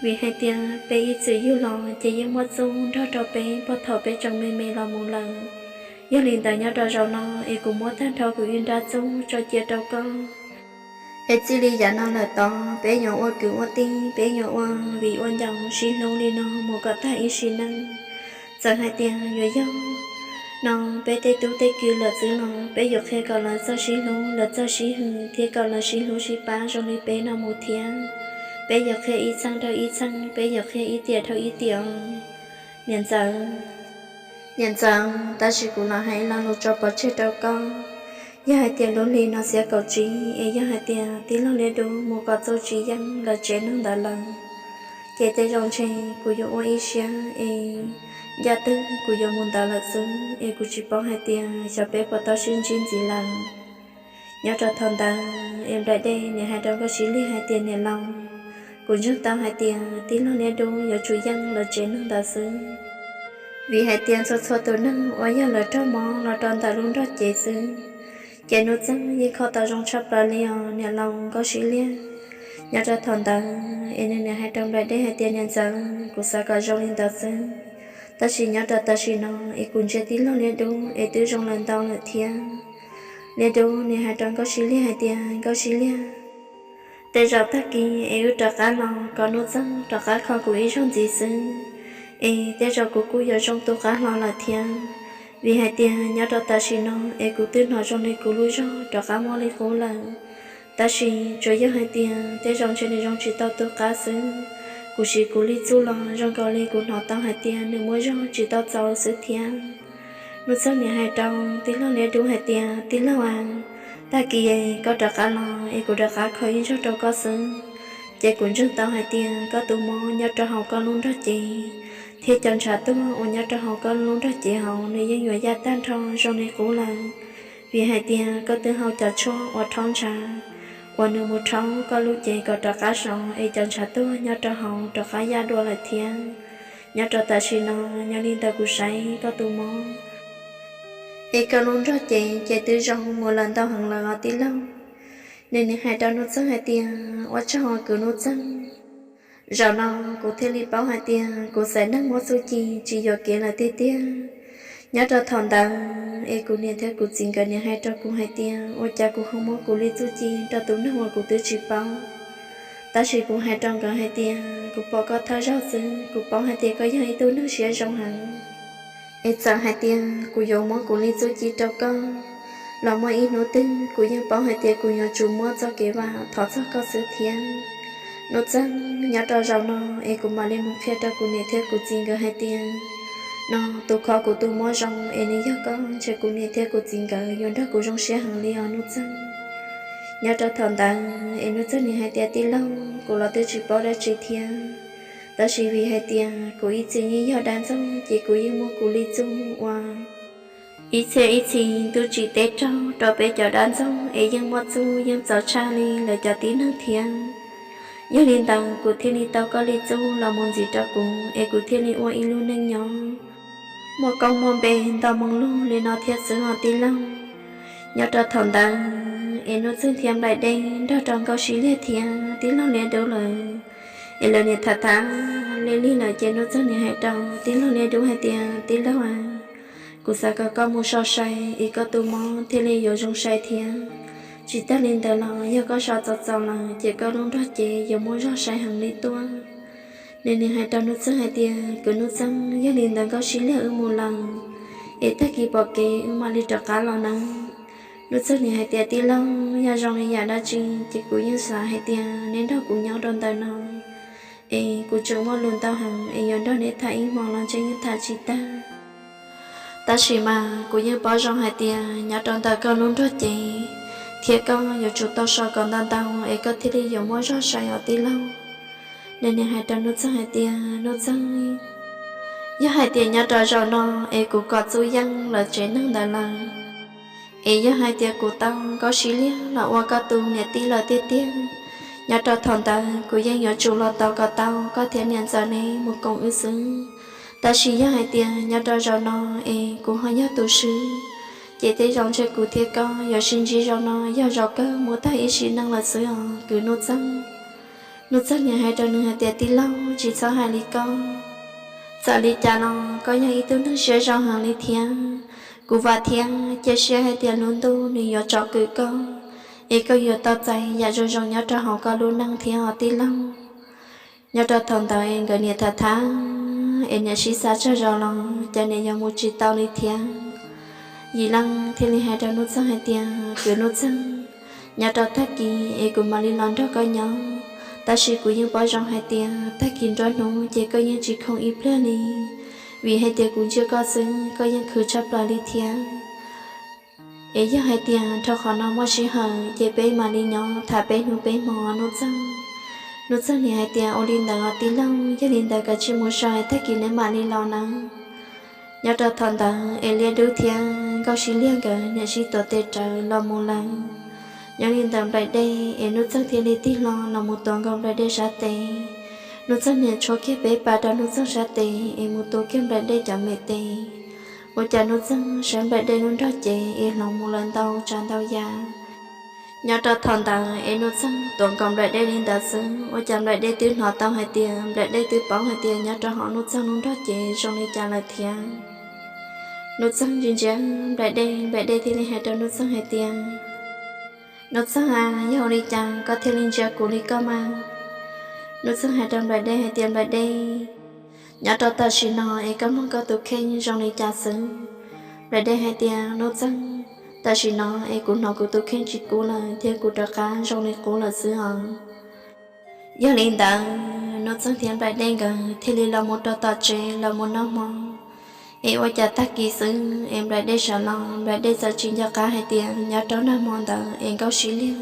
Vim hais tias peb ib txwm yug los ces yeej muaj txuj nrog rau peb puag thaum peb tseem me me los mus lawm. Yog li ntawd nyob rau zaum no es kuv muab tag nrho kuv ib nrab txuj tso cia rau koj, es txij li yav no lawm tod peb yuav ua kwv ua tij, peb yuav ua viv ua ncaus sib hlub li no mus kom tag ib sim neej. Txawm hais tias yuav yog no peb tej tub tej kiv lawm xwb los peb yuav qhia kom lawv txawj sib hlub lawv txawj sib hwm thiab kom lawv sib hlub sib pab zoo li peb no mus thiab. Peb yuav qhia ib txheej dhau ib txheej, peb yuav qhia ib tiam dhau ib tiam os niam ntxawm. Niam ntxawm, tab sis kuv los hais ib lo lus tso pov tseg rau koj. Yog hais tias lub hli no xiab kaum tsib es yog hais tias tij laug Liab Dub mus kom txuj tsis yeej lawv tsev neeg ntawd lawm, ces tej zaum ntshe kuv yuav ua ib siab es Ncaj twg kuv yuav mus ntawd lawm xwb, es kuv tsis paub hais tias xyov peb puas tau sib ntsib ntxiv lawm. Nyob rau thaum ntawd es Nplaim Dej niam hais rau Nkauj Sib Liag hais tias, Niam laus, kuv ntseeg tau hais tias tij laug Liab Dub yuav tsum yeej lawv tsev neeg ntawd xwb, vim hais tias txhua txhua tus neeg uas yog lawv raug mob los rau ntawm lub nrog cev xwb, ces Nuj Txeeg yeej kho tau zoo tshaj plaws li os niam laus Nkauj Sib Liag. Nyob rau thaum ntawd es nws niam hais rau Nplaim Dej hais tias, Niam ntxawm, kuv xav kom zoo li ntawd xwb, tab sis nyob rau tam sim no es kuv ntsia tij laug Liab Dub es twb zoo lawm ntau lawm thiab. Liab Dub niam hais rau Nkauj Sib Liag hais tias, Nkauj Sib Liag, tej zaum tag kis es wb rov qab los kom Nuj Txeeg rov qab kho kuv ib zaug ntxiv xwb, es tej zaum kuv kuj yuav zoo tu qab hlo lawm thiab, vim hais tias nyob rau tam sim no es kuv twb hnov zoo li kuv lub zog rov qab muaj li qub lawm. Tab sis tsuas yog hais tias tej zaum ntshe nws zoo tsis tau tu qab xwb. Kuv siv kuv li txuj los zoo nkaus li kuv hnov tau hais tias nws muaj zog tsis tau txaus xwb thiab. Nuj Txeeg niam hais rau tij laug Liab Dub hais tias, Tij laug aw, tag kis koj rov qab los es kuv rov qab kho ib zaug rau koj xwb, ces kuv ntseeg tau hais tias koj tus mob nyob rau hauv koj lub nrog cev thiab cov ntshav tuag uas nyob rau hauv koj lub nrog cev hauv nws yeej yuav yaj tag nrho zoo li qub lawm, vim hais tias koj twb haus cov tshuaj uas rhaub ntshav uas nws mus rhaub koj lub cev kom rov qab sov es cov ntshav tuag nyob rau hauv rov qab yaj dua lawm thiab. Nyob rau tam sim no yog li ntawd kuv saib koj tus mob es koj lub nrog cev ces twb zoo mus lawm ntau heev lawm os tij laug. Nws niam hais rau Nuj Txeeg hais tias, Ua tsaug kwv Nuj Txeeg, zaum no kuv thiaj li paub hais tias kuv xaiv neeg muaj txuj ci tsis yuam kev lawm tiag tiag. Nyob rau thaum ntawd es kuv niam thiab kuv txiv nkawd niam hais rau kuv hais tias ua cas kuv ho muab kuv li txuj ci rau tus neeg uas kuv twb tsis paub. Tab sis kuv hais rau nkawd hais tias kuv pom koj thawj zaug xwb, kuv paub hais tias koj yog ib tug neeg siab zoo heev, es txawm hais tias kuv yuav muab kuv li txuj ci rau koj los muaj ib hnub twg kuv yeej paub hais tias kuv yuav tsum muab txoj kev vam thov txog koj xwb thiab. Nuj Txeeg, nyob rau zaum no es kuv mam li mus qhia rau kuv niam thiab kuv txiv nkawd hais tias no tus kho kuv tus mob zoo es nws yog koj, ntshe kuv niam thiab kuv txiv nkawd yuav nrog kuv zoo siab heev li os Nuj Txeeg. Nyob rau thaum ntawd es Nuj Txeeg niam hais tias, Tij laug, kuv los twb tsis paub dab tsi thiab, tab sis vim hais tias kuv ib txwm yeej yog dab ntxoog ces kuv yeej muab kuv li txuj ua ib txhia ib txhis ntuj tsim teb raug rau peb cov dab ntxoog es yeej muaj txuj yeej txaus tshaj li lawv cov tib neeg thiab. Yog li ntawd kuv thiaj li tau koj li txuj los mus ntxiv rau kuv es kuv thiaj li ua ib lub neej nyob muaj koob muaj npe ntau moo lug li no thiab xwb os tij laug. Nyob rau thaum ntawd es Nuj Txeeg thiab Nplaim Dej nrog rau Nkauj Sib Liag thiab tij laug Liab Dub lawm es lawv niam tham tham li lig lawm ces Nuj Txeeg niam hais rau tij laug Liab Dub hais tias, Tij laug aw, kuv xav kom koj mus so sai es koj tus mob thiaj li yuav zoo sai thiab. Tsis tag li ntawd los yog koj so txaus txaus lawm ces koj lub nrog cev yuav muaj zog sai heev li tuaj. Nws niam hais rau Nuj Txeeg hais tias, Kwv Nuj Txeeg, yog li ntawd Nkauj Sib Liag wb mus lawm es tag kis pom kev wb mam li rov qab los nawb. Nuj Txeeg niam hais tias, Tij laug, yog zoo li yam dab tsi ces kuv yeej xav hais tias neb nrog kuv nyob rau ntawm no es kuv tseem muaj lus ntau heev es yuav nrog neb tham ib hmos los ntshe yeej tham tsis tag. Tab sis mas kuv yeej paub zoo hais tias nyob rau ntawm koj lub nrog cev thiab koj yuav tsum tau so kom ntau ntau es koj thiaj li yuav muaj zog sai os tij laug. Nws niam hais rau Nuj Txeeg hais tias, Nuj Txeeg, yog hais tias nyob rau zaum no es kuv kom txuj yeej lawv tsev neeg ntawd lawm es yog hais tias kuv tau Nkauj Sib Liag los ua koj tus niam tij lawm tiag tiag, nyob rau thaum ntawd kuv yeej yuav tsum los tos kom tau koj thiab niam ntxawm neb mus koom wb xwb. Tab sis yog hais tias nyob rau zaum no es kuv ho yog tus swb, ces tej zaum ntshe kuv thiab koj yuav sib ntsib zaum no yog zaum kawg mus tag ib sim neej lawm xwb os kwv Nuj Txeeg. Nuj Txeeg niam hais rau nws hais tias, Tij laug, tsis txhob hais li koj. Txawm li cas los koj yog ib tug neeg siab zoo heev li thiab. Kuv vam thiab cia siab hais tias lub ntuj nws yuav tsom kwm koj es koj yuav tau txais yam zoo zoo nyob rau hauv koj lub neej thiab os tij laug. Nyob rau thaum ntawd es nkawd niam tham tham es niam sib xav tsawg zaus los cas niam yuav mus tsis tau li thiab. Yim Leej thiaj li hais rau Nuj Txeeg hais tias, Kwv Nuj Txeeg, nyob rau tag kis es kuv mam li los nrog koj nyob, tab sis kuv yeej paub zoo hais tias tag kis nruab hnub ces koj yeej tsis khoom ib pliag li, vim hais tias kuv ntsia koj xwb koj yeej khwv tshaj plaws li thiab. Es yog hais tias dhau qhov no muaj sij hawm ces peb mam li nyob tham peb hnub peb hmo Nuj Txeeg. Nuj Txeeg niam hais tias, Ua li ntawd os tij laug, yog li ntawd kav tsij mus so es tag kis neb mam li los nawb. Nyob rau thaum ntawd es Liab Dub thiab Nkauj Sib Liag nkawd niam sib tuav tes rawv los mus lawm. Nyob li ntawd Nplaim Dej es Nuj Txeeg thiaj li tig hlo los mus tuav nkaus Nplaim Dej sab tes. Nuj Txeeg niam tshuab kiag peb pas rau Nuj Txeeg sab tes es mus tuav kiag Nplaim Dej cov me tes. Ua cas Nuj Txeeg saib Nplaim Dej lub nrog cev es hloov mus lawm ntau tsav ntau yam. Nyob rau thaum ntawd es Nuj Txeeg tuav nkaus Nplaim Dej li ntawd xwb, ua cas Nplaim Dej twb hnov tau hais tias Nplaim Dej twb paub hais tias nyob rau hauv Nuj Txeeg lub nrog cev zoo li cas lawm thiab. Nuj Txeeg ntsia ntsia Nplaim Dej, Nplaim Dej thiaj li hais rau Nuj Txeeg hais tias, Nuj Txeeg a, yog ua li cas koj thiaj li ntsia kuv li koj mas? Nuj Txeeg hais rau Nplaim Dej hais tias, Nplaim Dej, nyob rau tam sim no es koj mloog koj tus kheej zoo li cas xwb? Nplaim Dej hais tias, Nuj Txeeg, tam sim no es kuv hnov kuv tus kheej tsis kub lawm thiab kuv rov qab zoo li qub lawm xwb os. Yog li ntawd Nuj Txeeg thiab Nplaim Dej nkawd thiaj li los mus rau tom tsev los mus noj hmo. Es ua cas tag kis xwb es Nplaim Dej sawv los, Nplaim Dej txawm tsis nco qab hais tias nyob rau nag hmo ntawd es Nkauj Sib Liag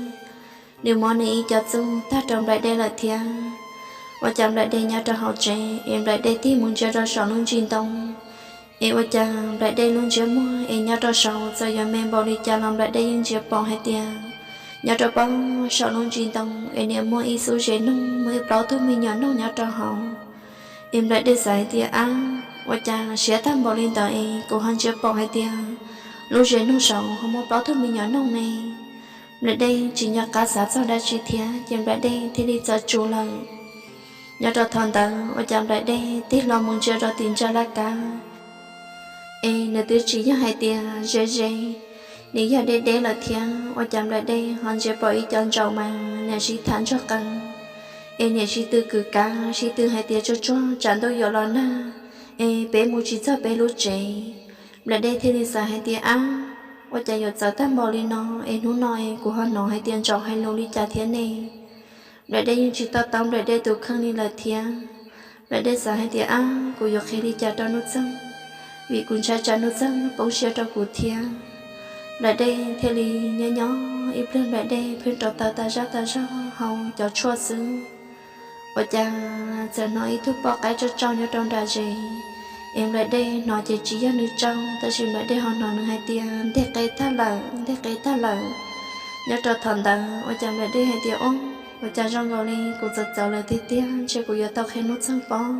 nws muab nws ib co txuj tag rau Nplaim Dej lawm thiab. Ua cas Nplaim Dej nyob rau hauv tsev es Nplaim Dej tig mus ntsia rau saum lub ntsis ntoo, es ua cas Nplaim Dej lub ntsiab muag es nyob rau saud txawm yuav me npaum li cas los Nplaim Dej yeej ntsia pom hais tias nyob rau pem saum lub ntsis ntoo es niam muaj ib xub zes noog muaj ib plaub tug me nyuam noog nyob rau hauv. Es Nplaim Dej xav hais tias, Ab, ua cas siab tag npaum li ntawd es kuv ho ntsia pom hais tias lub zes noog saud ho muaj plaub tug me nyuam noog ne? Nplaim Dej tsis nco qab xav txog dab tsi thiab ces Nplaim Dej thiaj li txawm tsum lawm. Nyob rau thaum ntawd ua cas Nplaim Dej tig hlo mus ntsia rau tim ntsa laj kab, es nws twb tsis yog hais tias ze ze, nws yog deb deb lawm thiab. Ua cas Nplaim Dej ho ntsia pom ib co ntsaum mas niam sib tham ntsuag qees, es niam sib tw kwv kav sib tw hais tias, Tsuag tsuag, tsam ntuj yuav los nag es peb mus tsis txog peb lub tsev. Nplaim Dej thiaj li xav hais tias, Ab, ua cas yuav txawv tag npaum li no es hnub no es kuv ho hnov hais tias ntsaum hais lus li cas thiab ne? Nplaim Dej yeej tsis to taub Nplaim Dej tus kheej li lawm thiab. Nplaim Dej xav hais tias, Ab, kuv yuav qhia li cas rau Nuj Txeeg, vim kuv ntshai tsam Nuj Txeeg poob siab rau kuv thiab. Nplaim Dej thiaj li nyob nyob ib pliag Nplaim Dej pheej rauv taws tas zaj tas zog hau cov tshuaj xwb. Ua cas txawm hnov ib tug poj qaib tsauj tsauj nyob rau nram zes, es Nplaim Dej hnov ces tsis yog nws tsauj, tab sis Nplaim Dej ho hnov nws hais tias, Nteg qe tag lawm, nteg qe tag lawm. Nyob rau thaum ntawd ua cas Nplaim Dej hais tias, Ob, ua cas zoo nkaus li kuv txawv txawv lawm tiag tiag, ntshe kuv yuav tau qhia Nuj Txeeg pob.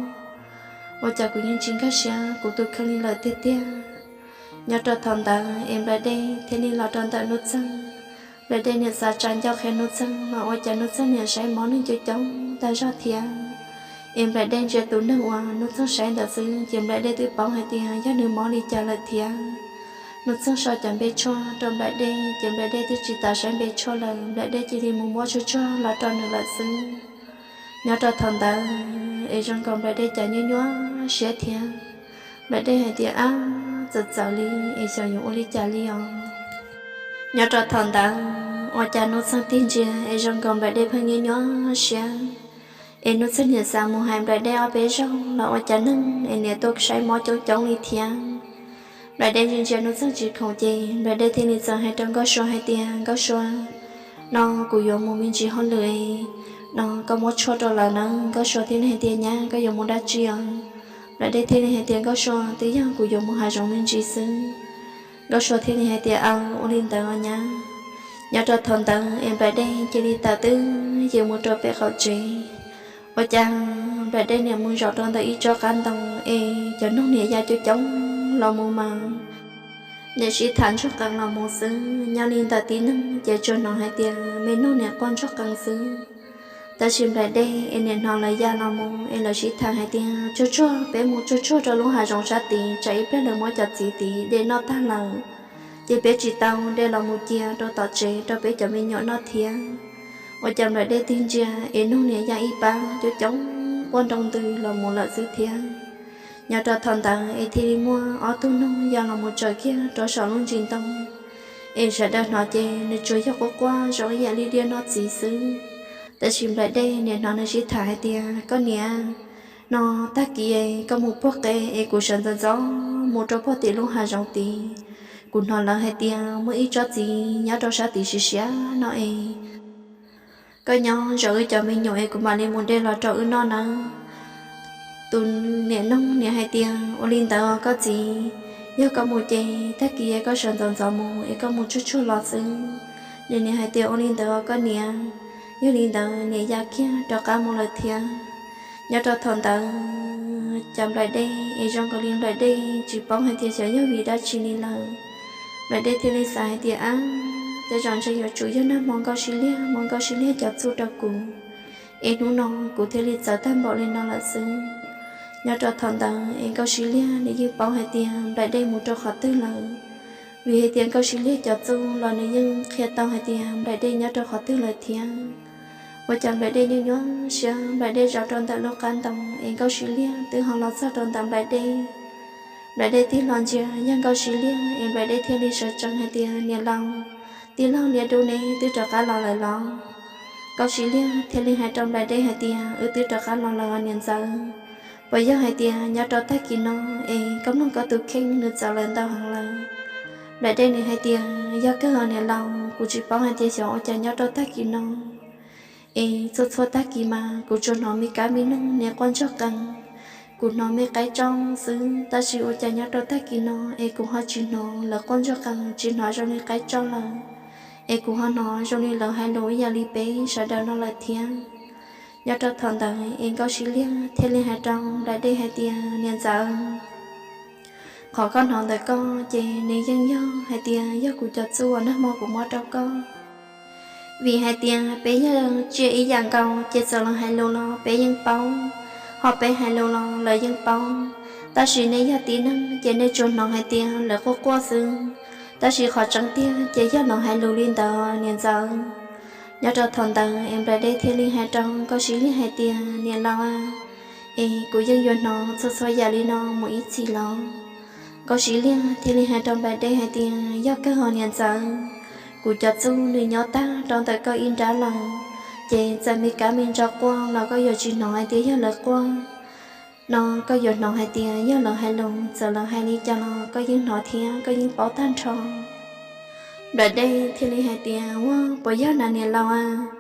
Ua cas kuv yeej tsis nkag siab kuv tus kheej li lawm tiag tiag. Nyob rau thaum ntawd es Nplaim Dej thiaj li los rau ntawm Nuj Txeeg. Nplaim Dej niam xav tsa ncauj qhia Nuj Txeeg los ua cas Nuj Txeeg niam saib mob neeg coob coob tag zog thiab. Es Nplaim Dej ntsia tus neeg uas Nuj Txeeg saib ntawd xwb ces Nplaim Dej twb paub hais tias yog nws mob li cas lawm thiab. Nuj Txeeg sau cov npe tshuaj rau Nplaim Dej ces Nplaim Dej twb tsis tas saib npe tshuaj lawm, Nplaim Dej cia li mus muab tsuag tsuag los rau nws lawm xwb. Nyob rau thaum ntawd es zoo nkaus Nplaim Dej cas nyuaj nyuaj siab thiab. Nplaim Dej hais tias, Ab, txawv txawv li es xyov yuav ua li cas li os. Nyob rau thaum ntawd ua cas Nuj Txeeg tig ntsia es zoo nkaus Nplaim Dej pheej nyuaj nyuaj siab. Es Nuj Txeeg niam xav mus hais Nplaim Dej ob peb zaug los ua cas neeg es niam tuaj saib mob coob coob li thiab. Nplaim Dej ntsia ntsia Nuj Txeeg tsis khoom ces Nplaim Dej thiaj li txawm hais rau Nkauj Sua hais tias, Nkauj Sua, no kuv yuav mus me ntsis hauj lwm, no koj muab tshuaj rau lawv nawb. Nkauj Sua thiaj li hais tias, Nyab, koj yuav mus dab tsi os? Nplaim Dej thiaj li hais tias, Nkauj Sua, twb yog kuv yuav mus hav zoov me ntsis xwb. Nkauj Sua thiaj li hais tias, Aw, ua li ntawd os nyab. Nyob rau thaum ntawd es Nplaim Dej cia li tawm twb yeej mus rau pem qaum tsev. Ua cas Nplaim Dej niam mus zaum rau ntawm ib tsob qab ntoo es cov noog niam ya coob coob los mus mas niam sib tham ntsuag qees los mus xwb. Nyob li ntawm tib neeg ces tsuas hnov hais tias me noog niam quaj ntsuag qees xwb. Tab sis Nplaim Dej es niam hnov lawv ya los mus es lawv sib tham hais tias, Tsuag tsuag, peb mus tsuag tsuag rau lub hav zoov sab tid, tsam ib pliag lawv muab cov txiv tid de noj tag lawm, ces peb tsis tau de los mus cia rau tom tsev rau peb cov me nyuam noj thiab. Ua cas Nplaim Dej tig ntsia es noog niam ya ib pab coob coob quaj nroo ntws los mus lawm xwb thiab. Nyob rau thaum ntawd es thiaj li muaj ob tug noog ya los mus tsaws kiag rau saum lub ntsis ntoo. Es sawv daws hnov ces nws tsuas yog quaj quaj zoo ib yam li diaj noj txiv xwb. Tab sis Nplaim Dej niam hnov nws sib tham hais tias, Koj niam, no tag kis koj mus puag qe es kuv sawv ntxov ntxov mus rau puag tim lub hav zoov tid. Kuv hnov lawv hais tias muaj ib tsob txiv nyob rau sab tid siav siav no es koj nyob zov wb cov me nyuam es kuv mam li mus de los rau wb noj nawb. tus niam noog niam hais tias, Ua li ntawd os koj txiv, yog koj mus ces tag kis koj sawv ntxov ntxov mus es koj mus tsuag tsuag los xwb. Nws niam hais tias, Ua li ntawd os koj niam. Yog li ntawd niam ya kiag rov qab mus lawm thiab. Nyob rau thaum ntawd cas nplaim dej es zoo nkaus li nplaim dej tsis paub hais tias xyov yog vim dab tsi li lawm. Nplaim dej thiaj li xav hais tias, Ab, tej zaum ntshe yuav tsum yog nag hmo Nkauj Siv Liag muab Nkauj Siv Liag cov txuj rau kuv, es hnub no kuv thiaj li txawv tag npaum li no lawm xwb. Nyob rau thaum ntawd es Nkauj Siv Liag nws yeej paub hais tias nplaim dej mus rau qhov twg lawm, vim hais tias Nkauj Siv Liag cov txuj los nws yeej qhia tau hais tias nplaim dej nyob rau qhov twg lawm thiab. Ua cas nplaim dej nyuaj nyuaj siab, nplaim dej zaum rau ntawm lub qab ntoo es Nkauj Siv Liag twb ho los txog rau ntawm nplaim dej. Nplaim dej tig los ntsia yog Nkauj Siv Liag es nplaim dej thiaj li sawv tsees hais tias, Niam laus, tij laug Liab Dub neb twb rov qab los lawm los? Nkauj Siv Liag thiaj li hais rau nplaim dej hais tias, Wb twb rov qab los lawm niam ntxawm. Puas yog hais tias nyob rau tag kis no es koj mloog koj tus kheej nws txawv lawm ntau heev lawm? Nplaim dej nws hais tias, Yog kawg os niam laus, kuv tsis paub hais tias xyov ua cas nyob rau tag kis no es txhua txhua tag kis mas kuv tsuas hnov me kab me noog niam quaj ntsuag qees, kuv hnov me qaib tsob xwb, tab sis ua cas nyob rau tag kis no es kuv ho tsis hnov lawv quaj ntsuag qees, tsis hnov zoo li qaib tsob lawm, es kuv ho hnov zoo li lawv hais lus ib yam li peb sawv daws no lawm thiab. Nyob rau thaum ntawd es Nkauj Siv Liag thiaj li hais rau nplaim dej hais tias, Niam ntxawm, qhov koj hnov ntawm koj ces nws yeej yog hais tias yog kuv cov txuj uas nag hmo kuv muab rau koj. Vim hais tias peb yog tsiaj ib yam nkaus ces txawm lawv hais lus los peb yeej paub, ho peb hais lus los lawv yeej paub. Tab sis nej yog tib neeg ces nej tsuas hnov hais tias lawv quaj quaj xwb, tab sis qhov tseeb tiag ces yog lawv hais lus li ntawd niam ntxawm. Nyob rau thaum ntawd es nplaim dej thiaj li hais rau Nkauj Siv Liag hais tias, Niam laus, es kuv yeej yuav hnov txhua txhua yam li no mus ib txhis los? Nkauj Siv Liag thiaj li hais rau nplaim dej hais tias, Yog kawg os niam ntxawm, kuv cov txuj nws nyob tag rau ntawm koj ib nrab lawm, ces txawm me kab me ntso quaj los koj yuav tsis hnov hais tias yog lawv quaj no, koj yuav hnov hais tias yog lawv hais lus. Txawm lawv hais li cas los koj yeej hnov thiab koj yeej paub tag nrho. Nplaim dej thiaj li hais tias, Ua, puas yog na niam laus?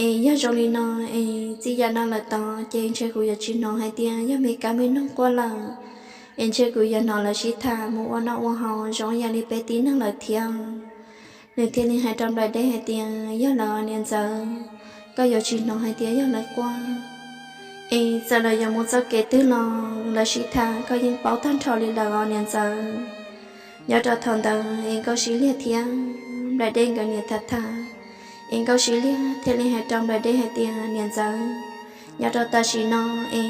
Es yog zoo li no es txij yam no lawm tod ces ntshe kuv yuav tsis hnov hais tias yog me kab me noog quaj lawm, es ntshe kuv yuav hnov lawv sib tham mus ua noj ua haus zoo yam li peb tib neeg lawm thiab. Nws thiaj li hais rau nplaim dej hais tias, Yog lawm niam ntxawm, koj yuav tsis hnov hais tias yog lawv quaj, es txawm lawv yuav mus txoj kev twg los lawv sib tham koj yeej paub tag nrho li lawm os niam ntxawm. Nyob rau thaum ntawd es Nkauj Siv Liag thiab nplaim dej nkawd niam tham tham, es Nkauj Siv Liag thiaj li hais rau nplaim dej hais tias, Niam ntxawm, nyob rau tam sim no es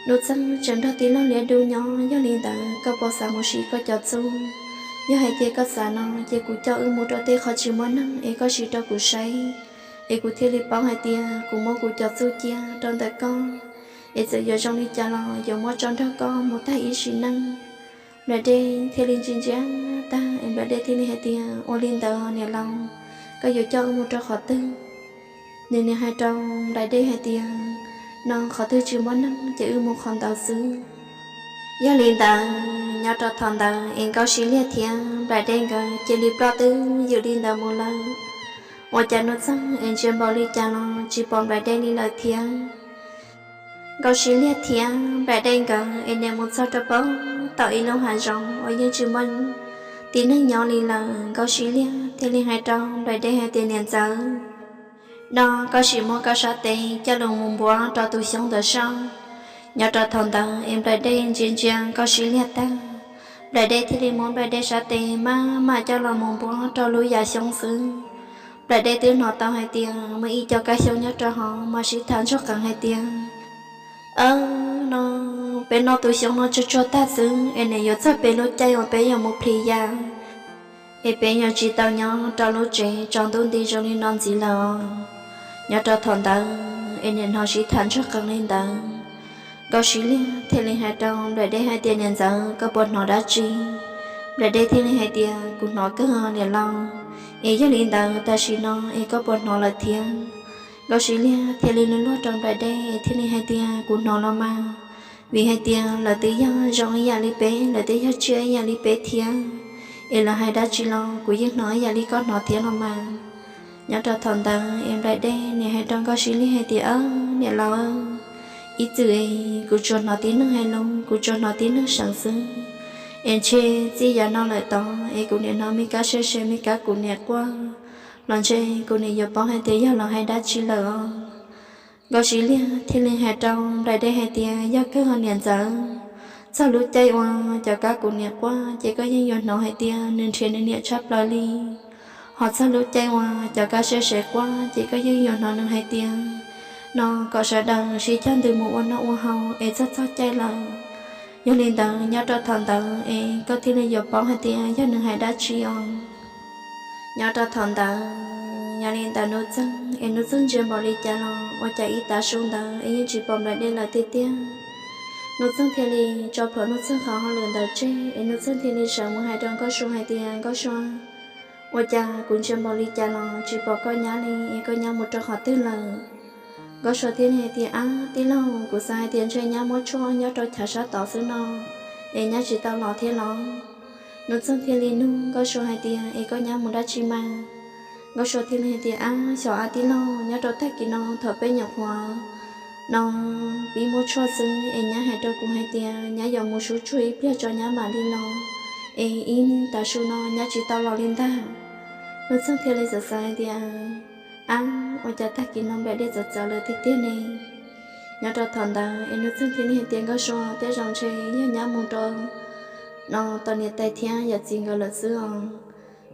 Nuj Txeeg tseem nrog tij laug Liab Dub nyob, yog li ntawd koj puas xav mus siv koj cov txuj? Yog hais tias koj xav no ces kuv coj wb mus rau tej qhov tsis muaj neeg es koj siv rau kuv saib, es kuv thiaj li paub hais tias kuv muab kuv cov txuj cia rau ntawm koj, es txawm yuav zoo li cas los yuav muab tso nrog koj mus tag ib sim neej. Nplaim dej thiaj li ntsia ntsia tag es nplaim dej thiaj li hais tias, Ua li ntawd niam laus, koj yuav coj wb mus rau qhov twg? Nws niam hais rau nplaim dej hais tias, No qhov twg tsis muaj neeg ces wb mus qhov ntawd xwb. Yog li ntawd nyob rau thaum ntawd es Nkauj Siv Liag thiab nplaim dej nkawd cia li ploj twb ywm li ntawd mus lawm. Ua cas Nuj Txeeg es ntsia npaum li cas los tsis pom nplaim dej li lawm thiab. Nkauj Siv Liag thiab nplaim dej nkawd es nim mus txog rau pem tom ib lub hav zoov uas yeej tsis muaj tib neeg nyob li lawm. Nkauj Siv Liag thiaj li hais rau nplaim dej hais tias, Niam ntxawm, no koj sim muab koj sab tes coj los mus npuab rau tus xyoob ntawd saib. Nyob rau thaum ntawd es nplaim dej ntsia ntsia Nkauj Siv Liag tag, nplaim dej thiaj li muab nplaim dej sab tes maj mam coj los mus npuab rau lub yam xyoob xwb. Nplaim dej twb hnov tau hais tias muaj ib co kab xyoob nyob rau hauv mas sib tham ntsuag qees hais tias, Aw, no peb noj tus xyoob no tsuag tsuag tag xwb es nim yuav txog peb lub caij uas peb yuav mus plhis yam, es peb yuav tsis tau nyob rau lub tsev tsaus ntuj nti zoo li no ntxiv lawm. Nyob rau thaum ntawd es nim hnov sib tham ntsuag qees li ntawd, Nkauj Siv Liag thiaj li hais rau nplaim dej hais tias, Niam ntxawm, koj puas hnov dab tsi? Nplaim dej thiaj li hais tias, Kuv hnov kawg niam laus, es yog li ntawd tam sim no es koj puas hnov lawm thiab? Nkauj Siv Liag thiaj li luag luag rau nplaim dej thiaj li hais tias, Kuv hnov los mas, vim hais tias lawv twb yog zoo ib yam li peb, lawv twb yog tsiaj ib yam li peb thiab, es lawv hais dab tsi los kuv yeej hnov ib yam li koj hnov thiab los mas. Nyob rau thaum ntawd es nplaim dej nim hais rau Nkauj Siv Liag hais tias, Aw, niam laus, Ib txwm es kuv tsuas hnov tib neeg hais lus, kuv tsuas hnov tib neeg seev xwb, es ntshe txij yav no lawm tod es kuv niam hnov me kab siab se me kab kuv niam quaj los ntshe kuv niam yuav paub hais tias yog los hais dab tsi lawm os. Nkauj Siv Liag thiaj li hais rau Nplaim Dej hais tias, yog kawg ho niam ntxawm, txog lub caij uas cov kab kuv niam quaj ces koj yeej yuav hnov hais tias nws nrhiav nws niam tshaj plaws li. Ho txog lub caij uas cov kab siab se quaj ces koj yeej yuav hnov nws hais tias, no kom sawv daws sib cog ntws mus ua noj ua haus es txog txog caij lawm. Yog li ntawd nyob rau thaum ntawd es koj thiaj li yuav paub hais tias yog nws hais dab tsi os. Nyob rau thaum ntawd, yog li ntawd Nuj Txeeg es Nuj Txeeg ntsia npaum li cas los ua cas ib tav su ntawd es yeej tsis pom Nplaim Dej lawm tiag tiag. Nuj Txeeg thiaj li tso plhuav Nuj Txeeg qhov hauj lwm ntawd tseg es Nuj Txeeg thiaj li sawv mus hais rau Nkauj Sua hais tias, Nkauj Sua, ua cas kuv ntsia npaum li cas los tsis pom koj nyab li, es koj nyab mus rau qhov twg lawm? Nkauj Sua thiaj li hais tias, ab tij laug, kuv xav hais tias ntshe nyab muab tshuaj nyob rau chav sab tod xwb no, es nyab tsis tau los thiab los? Nuj Txeeg thiaj li nug Nkauj Sua hais tias, es koj nyab mus dab tsi mas? Nkauj Sua thiaj li hais tias, ab xyov ab tij laug, nyob rau tag kis no thaum peb nyuam qhuav no pib muab tshuaj xwb es nyab hais rau kuv hais tias nyab yuav mus sub tsuag ib pliag tso nyab mam li los, es ib tav su no nyab tsis tau los li ntag. Nuj Txeeg thiaj li xav xav hais tias, ab ua cas tag kis no Nplaim Dej txawv txawv lawm tiag tiag ne? Nyob rau thaum ntawd es Nuj Txeeg thiaj li hais tias, Nkauj Sua, tej zaum ntshe yog nyab mus rau no tom niam tais thiab yawm txiv nkawd lawm xwb os.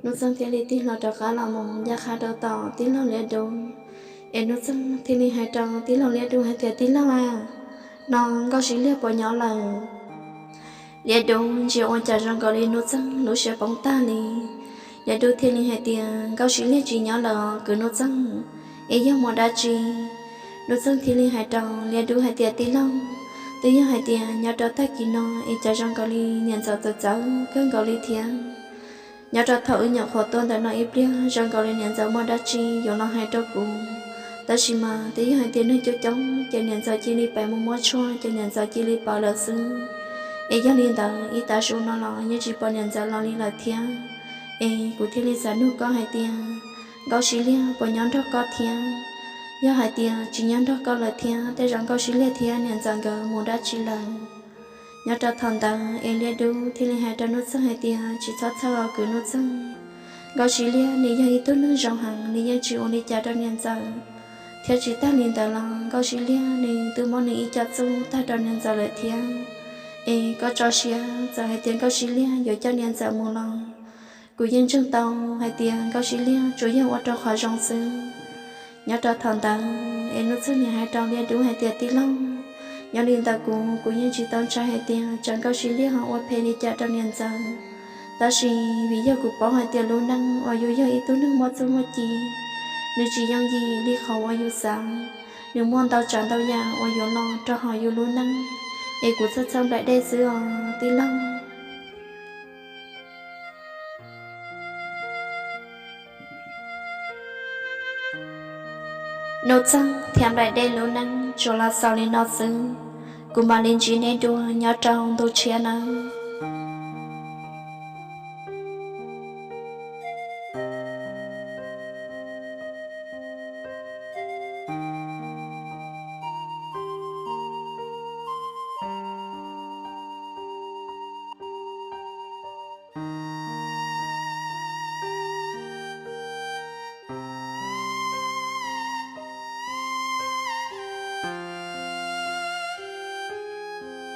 Nuj Txeeg thiaj li tig hlo rov qab los mus ncaj qha rau tom tij laug Liab Dub. Es Nuj Txeeg thiaj li hais rau tij laug Liab Dub hais tias, tij laug a, no Nkauj Siv Liag puas nyob lawm? Liab Dub ntsia ua cas zoo nkaus li Nuj Txeeg lub siab poob tag li. Liab Dub thiaj li hais tias, Nkauj Siv Liag tsis nyob lawm os kwv Nuj Txeeg, es yog mus dab tsi? Nuj Txeeg thiaj li hais rau Liab Dub hais tias, tij laug, twb yog hais tias nyob rau tag kis no es cas zoo nkaus li niam ntxawm txawv txawv kawg nkaus li thiab. Nyob rau thaum wb nyuam qhuav tuaj ntawm no ib pliag zoo nkaus li niam ntxawm muaj dab tsi yuav los hais rau kuv, tab sis mas twb yog hais tias neeg coob coob ces niam ntxawm cia li pem mus muab tshuaj ces niam ntxawm cia li pawv lawm xwb. Es yog li ntawd ib tav su no los yeej tsis pom niam ntxawm los li lawm thiab. Es kuv thiaj li xav nug koj hais tias Nkauj Siv Liag puas nyob nrog koj thiab? Yog hais tias tsis nyob nrog koj lawm thiab, tej zaum Nkauj Siv Liag thiab niam ntxawm nkawd mus dab tsi lawm? Nyob rau thaum ntawd es Liab Dub thiaj li hais rau Nuj Txeeg hais tias, tsis txhob txhawj os kwv Nuj Txeeg, Nkauj Siv Liag nws yog ib tug neeg zoo heev, nws yeej tsis ua li cas rau niam ntxawm. Thiab tsis tag li ntawd los Nkauj Siv Liag nws twb muab nws ib co txuj tag rau niam ntxawm lawm thiab. Es koj tso siab, txawm hais tias Nkauj Siv Liag yuav coj niam ntxawm mus los kuv yeej ntseeg tau hais tias Nkauj Siv Liag tsuas yog ua rau qhov zoo xwb. Nyob rau thaum ntawd es Nuj Txeeg nim hais rau Liab Dub hais tias, tij laug, nyob li ntawm kuv, kuv yeej tsis tau ntshai hais tias tsam Nkauj Siv Liag ho ua phem li cas rau niam ntxawm. Tab sis vim yog kuv paub hais tias lub neej uas yus yog ib tug neeg muaj txuj muaj ci, nws tsis yooj yim li qhov uas yus xav. Nws muaj ntau tsav ntau yam uas yuav los rau hauv yus lub neej, es kuv txhawj txhawj Nplaim Dej xwb os tij laug. Nuj Txeeg thiab Nplaim Dej lub neej tsuas los xaus li no xwb, kuv mam li ntsib nej dua nyob rau ntu tshiab nawb.